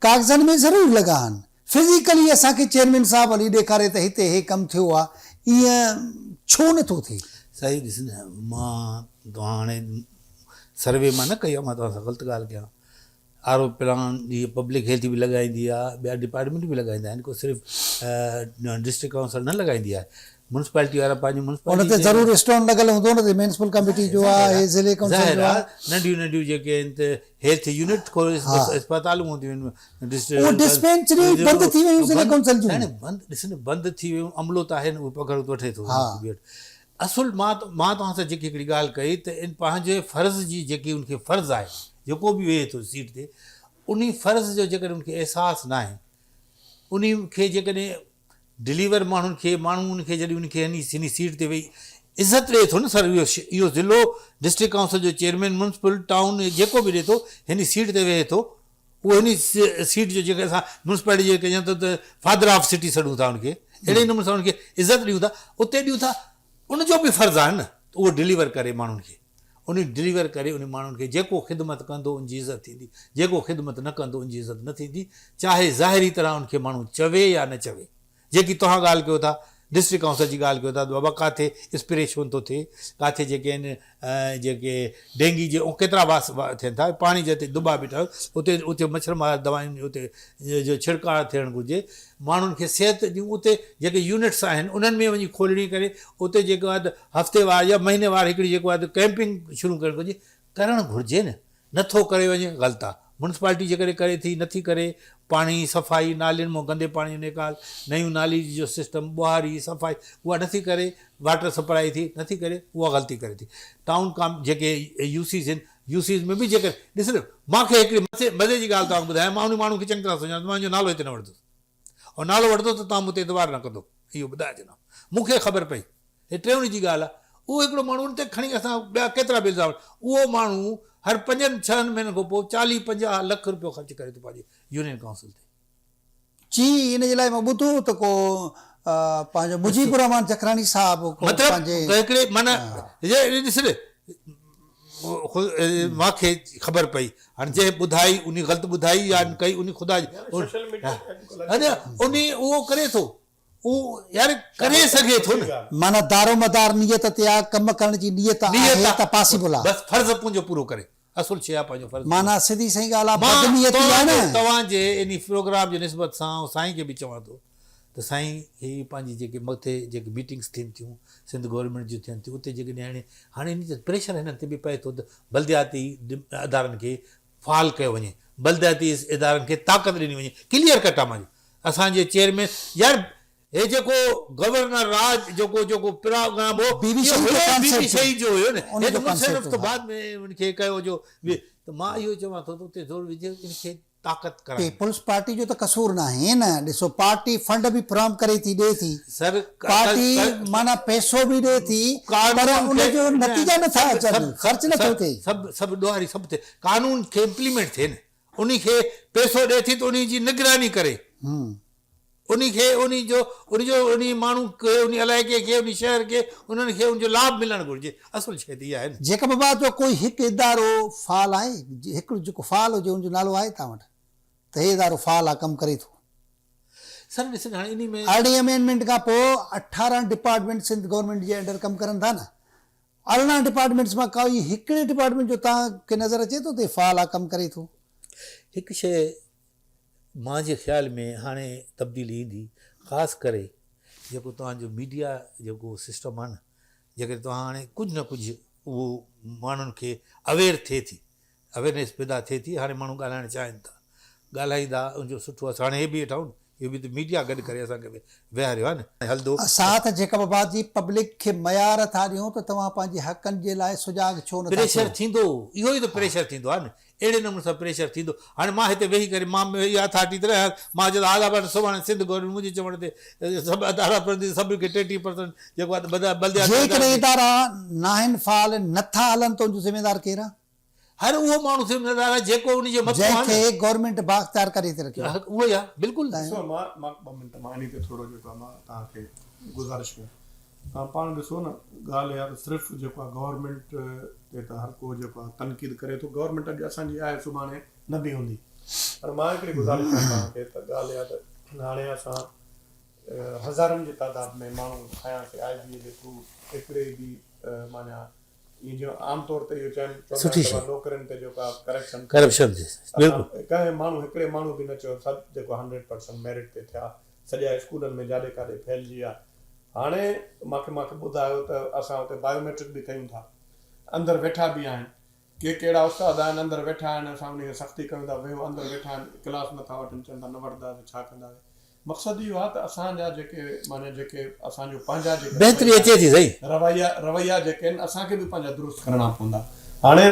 ڪاغذن ۾ ضرور لڳا آهن. فزيڪلي اسان کي چيئرمين صاحب هلي ڏيکاري ته هتي هي ڪم ٿيو آ ائين ڇو نه ٿو ٿئي؟ سائين ڏس نه مان توهان هاڻي سروي مان نه ڪئي آ مان توهان سان غلط ڳالهه ڪيان آر او پلان جي پبلڪ هيلٿ به لڳائيندي آ ٻيا ڊپارٽمينٽ به لڳائيندا آهن ڪو صرف ڊسٽرڪٽ ڪائونسل نه لڳائيندي آهي ميونسپالٽي وارا پنهنجي ميونسپالٽي ان تي ضرور اسٽون لڳل هوندو نه ته ميونسپل ڪميٽي جو آ هي ضلعي ڪائونسل جو آ ننڍيون ننڍيون جيڪي آهن ته هيلٿ يونٽ کولي اسپتالون هونديون آهن اهي ڊسپينسريون ئي بند ٿي ويون ضلعي ڪائونسل جون بند ڏس نه بند ٿي ويون عملو ته آهي نه اهو پگهار وٺي ٿو اصل مان مان توهان سان جيڪي هڪڙي ڳالهه ڪئي ته ان پنهنجي فرض جي جيڪي ان کي فرض آهي جيڪو به ويهي ٿو سيٽ تي انهي فرض جو جيڪڏهن ان کي احساس ناهي انهي کي جيڪڏهن ڊليور ماڻهن کي ماڻهو ان کي جڏهن ان کي انهي سيٽ تي ويهي عزت ڏئي ٿو نه سر اهو اهو ضلعو ڊسٽرڪٽ ڪائونسل جو چيئرمين ميونسپل ٽائون جيڪو به ڏئي ٿو هن سيٽ تي ويهي ٿو اهو هن سيٽ جو جيڪي اسان ميونسپالٽي جي چون ٿا ته فادر آف سٽي سڏون ٿا ان کي اهڙي نموني سان ان کي عزت ڏيون ٿا اتي ڏيون ٿا ان جو به فرض آهي نه ته اهو ڊليور ڪري ماڻهن کي ان ڊليور ڪري ان ماڻهن کي جيڪو خدمت ڪندو ان جي عزت ٿيندي جيڪو خدمت نه ڪندو ان جي عزت نه ٿيندي چاهي ظاهري طرح ان کي ماڻهو چوي يا نه چوي جيڪي توهان ڳالهه ڪيو ٿا ڊسٽرڪٽ ڪائونسل جي ڳالهه ڪيو ٿا ته بابا ڪاٿي اسپري ڇو نٿو ٿئي ڪاٿي جيڪي آهن جيڪي ڊينگي جي ڪيترا واس ٿين ٿا پاڻي جتي دٻا بيٺا اتي اتي مڇر مار دوائن جو اتي جو ڇڙڪاء ٿيڻ گهرجي ماڻهن کي صحت جون اتي جيڪي يونٽس آهن انهن ۾ وڃي کولڻي ڪري اتي جيڪو آهي ته هفتيوار يا مهينيوار هڪڙي جيڪو آهي ته ڪئمپنگ شروع ڪرڻ گهرجي ڪرڻ گهرجي نه نٿو ڪري وڃي غلط آ ميونسپالٽي جيڪڏهن ڪري ٿي نٿي ڪري پاڻي صفائي نالين مان گندي پاڻي جو نيڪال نيون نالي جو سسٽم ٻهاري صفائي اها نٿي ڪري واٽر سپلائي ٿي نٿي ڪري اها غلطي ڪري ٿي ٽائون ڪام جيڪي يو سيز آهن يو سيز ۾ به جيڪر ڏس نه مان کي هڪڙي مزي مزي جي ڳالهه توهان کي ٻڌايان مان ان ماڻهو کي چڱي طرح سڃاڻان ٿو مان ان جو نالو هتي نه وٺندس ۽ نالو وٺندس ته توهان مون تي اعتبار نه ڪندو اهو ٻڌائي ڇڏيان مون کي خبر پئي هي ٽيون جي ڳالهه آهي اهو هڪڙو ماڻهو ان تي کڻي اسان ٻيا ڪيترا به الزام اهو ماڻهو هر پنجن ڇهن مهينن کان پوء چاليهه 50 لک روپيو خرچ ڪري ٿو پنهنجي يونين ڪائونسل تي. جي ان جي لاء مان ٻڌو ته ڪو پنهنجو مجيب الرحمان جکراڻي صاحب ڪو مطلب پنهنجي هڪڙي معنيٰ ڏس نه مان کي خبر پئي هاڻي جنهن ٻڌائي انهي غلط ٻڌائي يا ڪئي انهي خدا جي انهي اهو ڪري ٿو اهو يار ڪري سگهي ٿو نه. معنيٰ دارومدار نيت تي آ، ڪم ڪرڻ جي نيت آهي ته پاسيبل آ. بس فرض پنهنجو پورو ڪري اصل شيء آ پنهنجو فرض پورو. معنيٰ سڌي سئين ڳالهه آ بدنيتي آ نه. توهان جي انهي پروگرام جي نسبت سان آئون سائين کي به چوان ٿو ته سائين هي پنهنجي جيڪي مٿي جيڪي ميٽنگس ٿين ٿيون سنڌ گورنمينٽ جون ٿين ٿيون اتي جيڪڏهن هاڻي هاڻي انهي تي پريشر هنن تي به پئي ٿو ته بلدياتي ادارن کي فعال ڪيو وڃي بلدياتي ادارن کي طاقت ڏني وڃي ڪليئر ڪٽ آ مان اسان جي چيئرمين يار هي جيڪو گورنر راڄ جيڪو جيڪو پروگرام هو بي بي شهيد جو بي بي شهيد جو هيو نه هي ته مشرف ته بعد ۾ ان کي ڪيو جو ته مان اهو چوان ٿو ته اتي زور وجهي ان کي طاقت ڪرائي. پيپلز پارٽي جو ته قصور ناهي نه ڏسو پارٽي فنڊ به فراهم ڪري ٿي ڏي ٿي سر پارٽي معنيٰ پئسو به ڏي ٿي پر ان جو نتيجا نٿا اچن خرچ نٿو ٿئي. سڀ سڀ ڏوهاري سڀ ٿئي قانون کي امپليمينٽ ٿئي نه. انهي کي پئسو ڏئي ٿي ته انهي جي نگراني ڪري. انهي کي انهي جو انهي جو انهي ماڻهو کي انهي علائقي کي انهي شهر کي انهن کي ان جو لاڀ ملڻ گهرجي. اصل شيء ته اها آهي نه. جيڪب آباد جو ڪوئي هڪ ادارو فعال آهي؟ هڪڙو جيڪو فعال هجي ان جو نالو آهي توهان وٽ ته هي ادارو فعال آهي ڪم ڪري ٿو؟ سر ڏس هاڻي انهي ۾. ارڙهين امينڊمينٽ کان پوء 18 ڊپارٽمينٽ سنڌ گورنمينٽ جي انڊر ڪم ڪرن ٿا نه 18 ڊپارٽمينٽس مان ڪائي هڪڙي ڊپارٽمينٽ جو توهان کي نظر اچي ٿو ته هي فعال آ ڪم ڪري ٿو؟ هڪ شيء مان جي خيال ۾ هاڻي تبديلي ايندي خاص ڪري جيڪو توهان جو ميڊيا جيڪو سسٽم آ نه جيڪڏهن توهان هاڻي ڪجهه نه ڪجهه اهو ماڻهن کي اويئر ٿئي ٿي اويئرنيس پيدا ٿئي ٿي هاڻي ماڻهو ڳالهائڻ چاهين ٿا ڳالهائيندا ان جو سٺو اثر هاڻي هي به ويٺا آهن اهو به ته ميڊيا گڏ ڪري اسان کي ويهاريو آهي نه هلندو. اسان ته جيڪب آباد جي پبلڪ کي ميار ٿا ڏيون ته توهان پنهنجي حقن جي لاء سجاڳ ڇو نه ٿا پريشر ٿيو. ٿيندو اهو ئي ته پريشر ٿيندو آهي نه اهڙي نموني سان پريشر ٿيندو هاڻي مان هتي ويهي ڪري مان اها اٿارٽي ته نه آهيان مان چوندو آزاد آباد سڀاڻي سنڌ گورنمينٽ منهنجي چوڻ تي سڀ ادارا پرندي سڀ کي ٽي ٽي پرسنٽ جيڪو آهي بلديات جيڪڏهن ادارا ناهن فعال نه ٿا هلن ته ان جو ذميوار ڪير آهي؟ هر اهو ماڻهو ذميوار آهي جيڪو ان جي مٿو آهي جنهن کي گورنمينٽ بااختيار ڪري هتي رکيو آهي. اهو ئي آهي بلڪل. ڏسو مان مان ٻه منٽ مان انهي تي ٿورو جيڪو آهي مان توهان کي گذارش ڪيان توهان پاڻ ڏسو نه ڳالهه اها ته صرف جيڪو آهي گورنمينٽ تي ته هر ڪو جيڪو آهي تنقيد ڪري ٿو گورنمينٽ اڄ اسان جي آهي سڀاڻي نه به هوندي پر مان هڪڙي گذارش ڪيان توهان کي ته ڳالهه اها ته هاڻي اسان هزارن جي تعداد ۾ ماڻهو کنياسي آء بي اي جي ٿرو هڪڙي به معنيٰ ائين جيئن عام طور تي اهو چون چوندا سٺي آهن شيء. ته نوڪرين تي جيڪو آهي ڪرپشن ٿي. ڪرپشن ٿي بلڪل. اسان ڪنهن ماڻهو هڪڙي ماڻهو به نه چيو سڀ جيڪو هنڊريڊ پرسنٽ ميرٽ تي ٿيا سڄا اسڪولن ۾ جاڏي ڪاڏي ڦهلجي ويا هاڻي مانکي مانکي ٻڌايو ته اسان اتي بايوميٽرڪ به ڪيون ٿا اندر ويٺا به آهن ڪي ڪهڙا استاد آهن اندر ويٺا آهن اسان انهي کي سختي ڪيون ٿا ويهو اندر ويٺا آهن ڪلاس نٿا وٺن چون ٿا نه وٺنداسين ڇا ڪنداسين مقصد اهو آهي ته اسان جا جيڪي معنيٰ جيڪي اسان جو پنهنجا جيڪي بهتري اچي ٿي سائين. رويا رويا جيڪي آهن اسان کي به پنهنجا درست ڪرڻا پوندا. هاڻي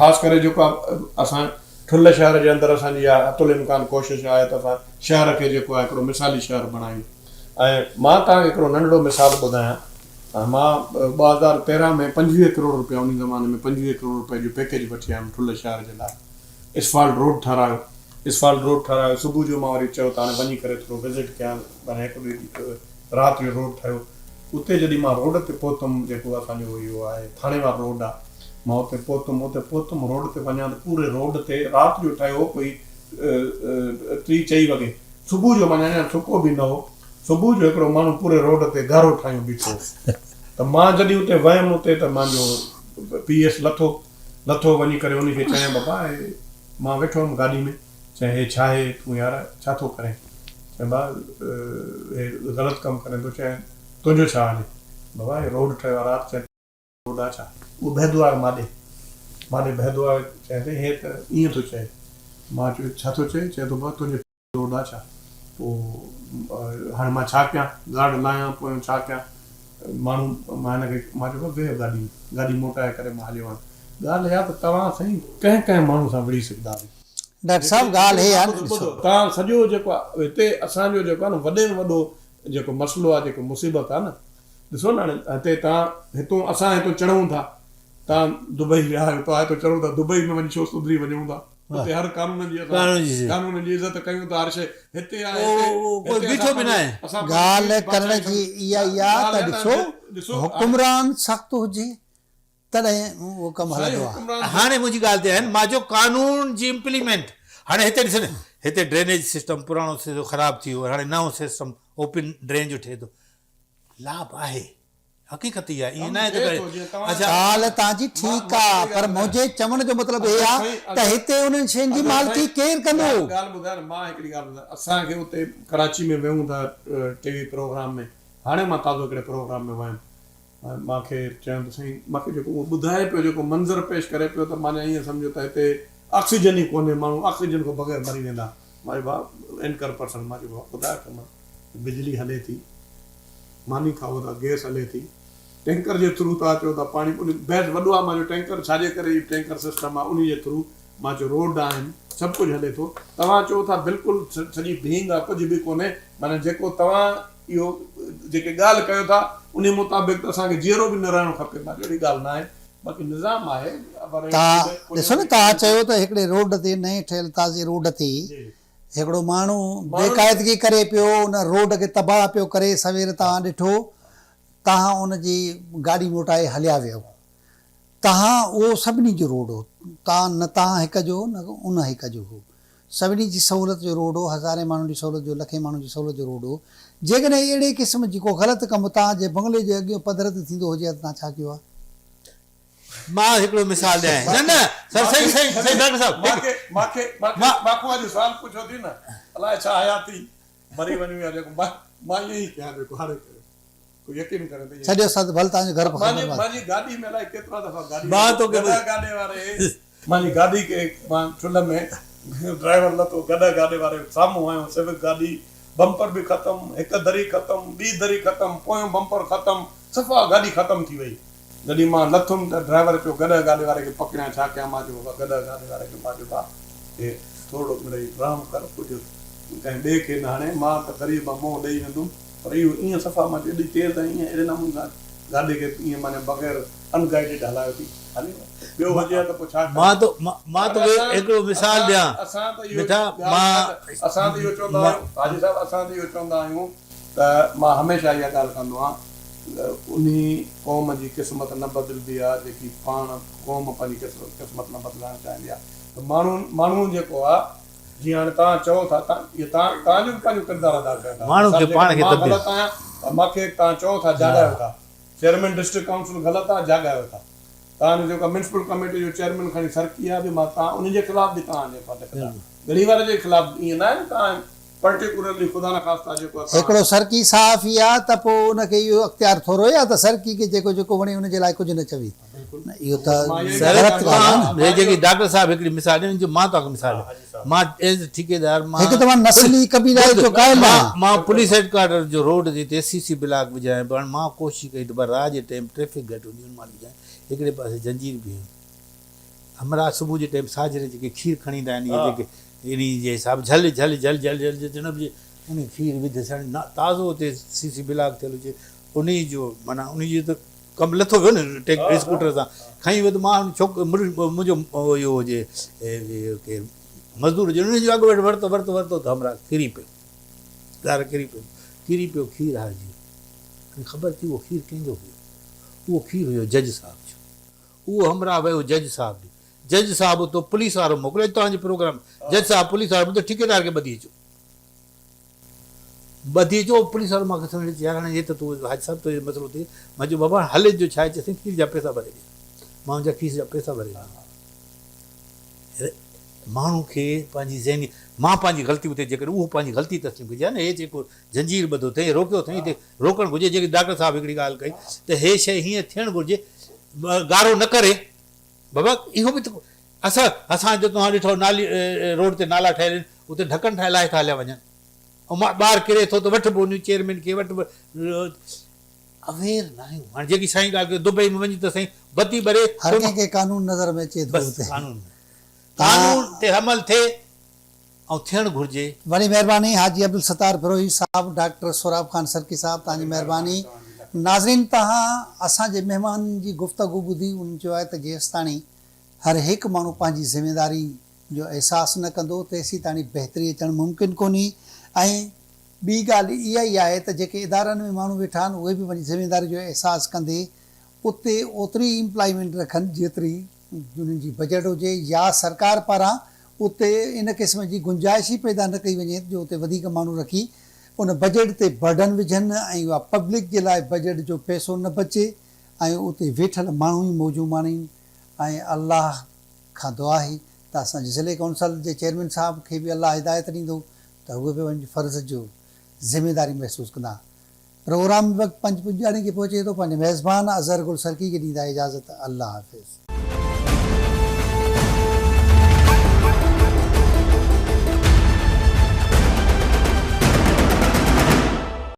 خاص ڪري جيڪو آهي اسان ٺل شهر جي اندر اسان جي اها حت الامڪان ڪوشش آهي ته اسان شهر کي جيڪو آهي هڪڙو مثالي شهر بڻايون ۽ مان توهان کي هڪڙو ننڍڙو مثال ٻڌايان مان 2013 ۾ 25 ڪروڙ روپيا انهي زماني ۾ 25 ڪروڙ روپئي جو پيڪيج وٺي آيم ٺل شهر جي لاء اسفالٽ روڊ ٺهرايو اسفالٽ روڊ ٺهرايو صبح جو مان وري چيو ته هاڻي وڃي ڪري ٿورو وزٽ ڪيان معنيٰ هڪ ٻئي رات جو روڊ ٺهيو اتي جڏهن مان روڊ تي پهتم جيڪو اسان جو اهو آهي ٿاڻي وارو روڊ آهي مان اتي پهتم اتي پهتم روڊ تي وڃان ته پوري روڊ تي رات جو ٺهيو هو ڪوئي ٽي چئي وڳي صبح جو معنيٰ اڃا سڪو به نه هو صبح جو هڪڙو ماڻهو پوري روڊ تي گارو ٺاهيون بيٺو هو ته مان جڏهن اتي ويم اتي ته مانجو پي ايس لٿو لٿو وڃي ڪري ان کي چيائين بابا هي مان ويٺو هيم گاڏي ۾ چيائين هي ڇا هي تون يار ڇا ٿو ڪرين چيائين با هي غلط ڪم ڪرين ٿو چيائين تنهنجو ڇا هلي بابا هي روڊ ٺهيو آ رات چيائين روڊ آ ڇا اهو بهدو آيو ماڏي ماڏي بهدو آيو چيائين سائين هي ته ائين ٿو چئي مان چيو ڇا ٿو چئي چئي ٿو بابا تنهنجي روڊ آ ڇا؟ پوء هاڻي مان ڇا ڪيان؟ گارڊ لاهيان پويان ڇا ڪيان؟ ماڻهو مان هن کي مان چيو ويهه گاڏي ۾، گاڏي موٽائي ڪري مان هليو آيم. ڳالهه اها ته توهان سائين ڪنهن ڪنهن ماڻهو سان وڙهي سگهندا آهيو. ڊاڪٽر صاحب ڳالهه هي آهي نه ڏسو. توهان سڄو جيڪو آهي هتي اسان جو جيڪو آهي نه وڏي ۾ وڏو جيڪو مسئلو آهي جيڪو مصيبت آهي نه ڏسو نه هاڻي هتي توهان هتون اسان هتون چڙهون ٿا توهان دبئي ويا آهيو توهان هتون چڙهون ٿا دبئي ۾ وڃي ڇو سڌري وڃون ٿا. اتي هر قانون جي اسان قانون جي عزت ڪيون ٿا هر شيء هتي آهي ڪوئي بيٺو به ناهي. ڳالهه ڪرڻ جي اها ئي آ ته ڏسو حڪمران سخت هجي تڏهن اهو ڪم هلندو آ. هاڻي منهنجي ڳالهه تي آهن مان چيو قانون جي امپليمينٽ هاڻي هتي ڏس نه هتي ڊرينيج سسٽم پراڻو خراب ٿي ويو هاڻي نئون سسٽم اوپن ڊرين جو ٺهي ٿو لاڀ آهي حقيقت اها آهي، ائين ناهي ته اڇا. ڳالهه توهان جي ٺيڪ آ پر منهنجي چوڻ جو مطلب هي آ ته هتي انهن شين جي مالڪي ڪير ڪندو؟ ڳالهه ٻڌاء نه مان هڪڙي ڳالهه ٻڌايان اسان کي اتي ڪراچي ۾ ويهون ٿا ٽي وي پروگرام ۾ هاڻي مان تازو هڪڙي پروگرام ۾ ويم مان کي چيائون ته سائين مان کي جيڪو اهو ٻڌائي پيو جيڪو منظر پيش ڪري پيو ته معنيٰ ائين سمجهو ته هتي آڪسيجن ئي ڪونهي ماڻهو آڪسيجن کان بغير مري ويندا مان چيو ڀاء اينڪر پرسن مان چيو ڀاء خدا جو قسم بجلي هلي ٿي ماني کائو ٿا، گئس هلي ٿي، ٽينڪر جي ٿرو توهان چئو ٿا پاڻي ان بحث وڏو آهي مان چيو ٽينڪر ڇا جي ڪري هي ٽينڪر سسٽم آهي انهي جي ٿرو مان چيو روڊ آهن سڀ ڪجهه هلي ٿو توهان چئو ٿا بلڪل سڄي ڀينگ آهي ڪجهه به ڪونهي معنيٰ جيڪو توهان اهو جيڪي ڳالهه ڪيو ٿا انهي مطابق ته اسان کي جيئرو به نه رهڻ کپي مان چيو اهڙي ڳالهه ناهي. باقي نظام آهي پر توهان ڏسو نه توهان چيو ته هڪڙي روڊ تي نئين ٺهيل تازي روڊ تي هڪڙو ماڻهو بيقاعدگي ڪري پيو ان روڊ کي تباهه پيو ڪري سوير توهان ڏٺو توهان ان جي گاڏي موٽائي هليا ويو توهان اهو سڀني جو روڊ هو توهان نه توهان هڪ جو هو نه ان هڪ جو هو سڀني جي سهولت جو روڊ هو هزارين ماڻهن جي سهولت جو لکين ماڻهن جي سهولت جو روڊ هو جيڪڏهن اهڙي قسم جي ڪو غلط ڪم توهان جي بنگلي جي اڳيون پڌر تي ٿيندو هجي ها ته توهان ڇا ڪيو ها؟ مان هڪڙو مثال ڏيانء نه نه سر سائين سائين سائين ڊاڪٽر صاحب ماکي ماکي ماکي ماکو اڄ سوال پڇيو ٿي نه الائي ڇا حياتي مري وڃون يا جيڪو مان مان ائين ئي ڪيان جيڪو هاڻي ڪيو ڪو يقين ڪري ته ڇڏيو سد ڀل توهان جو گهر به خبر مانجي گاڏي ۾ الائي ڪيترا دفعا گاڏي گڏهه گاڏي واري مانجي گاڏي کي مان ٺلهه ۾ ڊرائيور لٿو گڏهه گاڏي واري سامهون آيو سوڪ گاڏي بمپر به ختم هڪ دري ختم ٻي دري ختم پويون بمپر ختم صفا گاڏي ختم ٿي وئي جڏهن مان لٿم ته ڊرائيور چيو گڏهه گاڏي واري کي پڪڙيان ڇا ڪيان مان چيو بابا گڏهه گاڏي واري کي مان چيو ڀاء هي ٿورڙو مڙئي رحم ڪر ڪجهه ڪنهن ٻئي کي نه هڻي مان ته غريب آهيان منهن ڏئي ويندم پر اهو ائين صفا مان چيو ايڏي تيز ۽ ائين اهڙي نموني سان گاڏي کي ائين معنيٰ بغير ان گائيڊڊ هلايو ٿي هلي ويو ٻيو هجي ها ته پوء ڇا ڪري مان ته مان توکي هڪڙو مثال ڏيان اسان ته اهو مٺا مان اسان ته اهو چوندا آهيون حاجي صاحب اسان ته اهو چوندا آهيون ته مان هميشه اها ڳالهه ڪندو آهيان ته انهي قوم جي قسمت نه بدلبي آهي جيڪي پاڻ قوم پنهنجي قسمت نه بدلائڻ چاهيندي آهي ته ماڻهو ماڻهو جيڪو آهي جيئن هاڻي توهان چئو ٿا ته اهو توهان توهان جو به پنهنجو ڪردار ادا ڪيو ٿا ماڻهو کي پاڻ کي مان تبديل غلط آهيان ته مان کي توهان چئو ٿا جاڳايو ٿا چيئرمين ڊسٽرڪٽ ڪائونسل غلط آهي جاڳايو ٿا توهان جو جيڪو ميونسپل ڪميٽي جو چيئرمين کڻي سرڪي آهي به مان توهان ان جي خلاف به توهان جيڪو آهي لکندا ڳڙهي واري جي خلاف به ائين ناهي نه توهان پرٽيڪولرلي خدا نخواسته جيڪو آهي توهان هڪڙو سرڪي صحافي آهي ته پوء ان کي اهو اختيار ٿورو ئي آهي ته سرڪي کي جيڪو جيڪو وڻي ان جي لاء ڪجهه نه چوي. نه اهو ته غلط ڳالهه آهي نه. هي جيڪي ڊاڪٽر صاحب هڪڙي مثال ڏني جو مان توهان کي مثال ڏيان مان ايز ٺيڪيدار مان هڪ ته مان نسلي قبيلائي جو قائل نه آهيان. مان پوليس هيڊ ڪوارٽر جو روڊ جتي سي سي بلاڪ وجهايان پيو هاڻي مان ڪوشش ڪئي ته پر رات جي ٽيم ٽريفڪ گهٽ هوندي ان مهل وجهايان هڪڙي پاسي زنجير به هيون همراهه صبح جي ٽيم ساجهري جيڪي کير کڻي ايندا آهن اهي جيڪي انهي جي حساب جهل جهل جهل جهل جهل جهل جهل انهي کير وڌس هاڻي تازو اتي سي سي بلاڪ ٿيل هجي انهي جو معنيٰ انهي جو ته ڪم لٿو ويو نه ٽيڪ اسڪوٽر تان کڻي ويو ته مان ڇوڪ منهنجو اهو هجي ڪير مزدور هجي ان جو اڳ وٺ ورتو ورتو ورتو ته همراهه ڪري پيو دار ڪري پيو ڪري پيو کير هارجي ويو خبر ٿي اهو کير ڪنهن جو هيو اهو کير هيو جج صاحب جو اهو همراهه ويو جج صاحب ڏي جج صاحب اتو پوليس وارو موڪليو توهان جي پروگرام جج صاحب پوليس وارو ته ٺيڪيدار کي ٻڌي اچو ٻڌي اچو پوليس وارو مان کي سمجهي چيو يار هاڻي هي ته تون حاجي صاحب تنهنجو مسئلو ٿئي مان چيو بابا هلي جو ڇا آهي چيس کير جا پئسا ڀري ڏي مان ان جا کير جا پئسا ڀري ڏنا ماڻهو کي پنهنجي ذهني مان پنهنجي غلطي اتي جيڪڏهن اهو پنهنجي غلطي تسليم ڪجي نه هي جيڪو زنجير ٻڌو اٿئي روڪيو اٿئي هتي روڪڻ گهرجي جيڪي ڊاڪٽر صاحب هڪڙي ڳالهه ڪئي ته هي شيء هيئن ٿيڻ گهرجي گارو نه ڪري بابا اهو به ته اسان اسان جو توهان ڏٺو نالي روڊ تي نالا ٺهيل آهن اتي ڍڪڻ ٺاهي لاهي ٿا هليا وڃن ۽ مان ٻار ڪري ٿو ته وٺ به انهي چيئرمين کي وٺ به اوير نه آهيون هاڻي جيڪي سائين ڳالهه ڪئي دبئي ۾ وڃي ته سائين بتي ٻري هر ڪنهن کي قانون نظر ۾ اچي ٿو بس قانون قانون تي عمل ٿئي ۽ ٿيڻ گهرجي. وڏي مهرباني حاجي عبدالستار بروهي صاحب ڊاڪٽر سهراب خان سرڪي صاحب توهان جي مهرباني ناظرين توهان اسان جي مهمانن جي گفتگو ٻڌي انهن چيو آهي ته جيستاڻي هر هڪ ماڻهو پنهنجي ذميواري جو احساس نه ڪندو تيسيتاڻي بهتري اچڻ ممڪن ڪونهي ۽ ٻي ڳالهه اها ئي آهي ته جيڪي ادارن ۾ ماڻهو ويٺا آهن اهي به پنهنجي ذميواري جو احساس ڪندي اتي اوتري ئي امپلائمينٽ رکن جيتري انهن جي بجيٽ هجي يا سرڪار پاران اتي ان قسم جي گنجائش ئي پيدا نه ڪئي وڃي جو اتي وڌيڪ ماڻهو رکي ان بجيٽ تي برڊن وجهن ۽ اها پبلڪ جي لاء بجيٽ جو پئسو نه بچي ۽ اتي ويٺل ماڻهو ئي موجون ماڻين ۽ الله کان دعا آهي ته اسان جي ضلعي ڪائونسل جي چيئرمين صاحب کي به الله هدايت ڏيندو ته اهي به پنهنجي فرض جو ذميواري محسوس ڪندا. پروگرام وقت پنج پڄاڻي کي پهچي ٿو پنهنجي ميزبان اظهر گل سرڪي کي ڏيندا اجازت الله حافظ.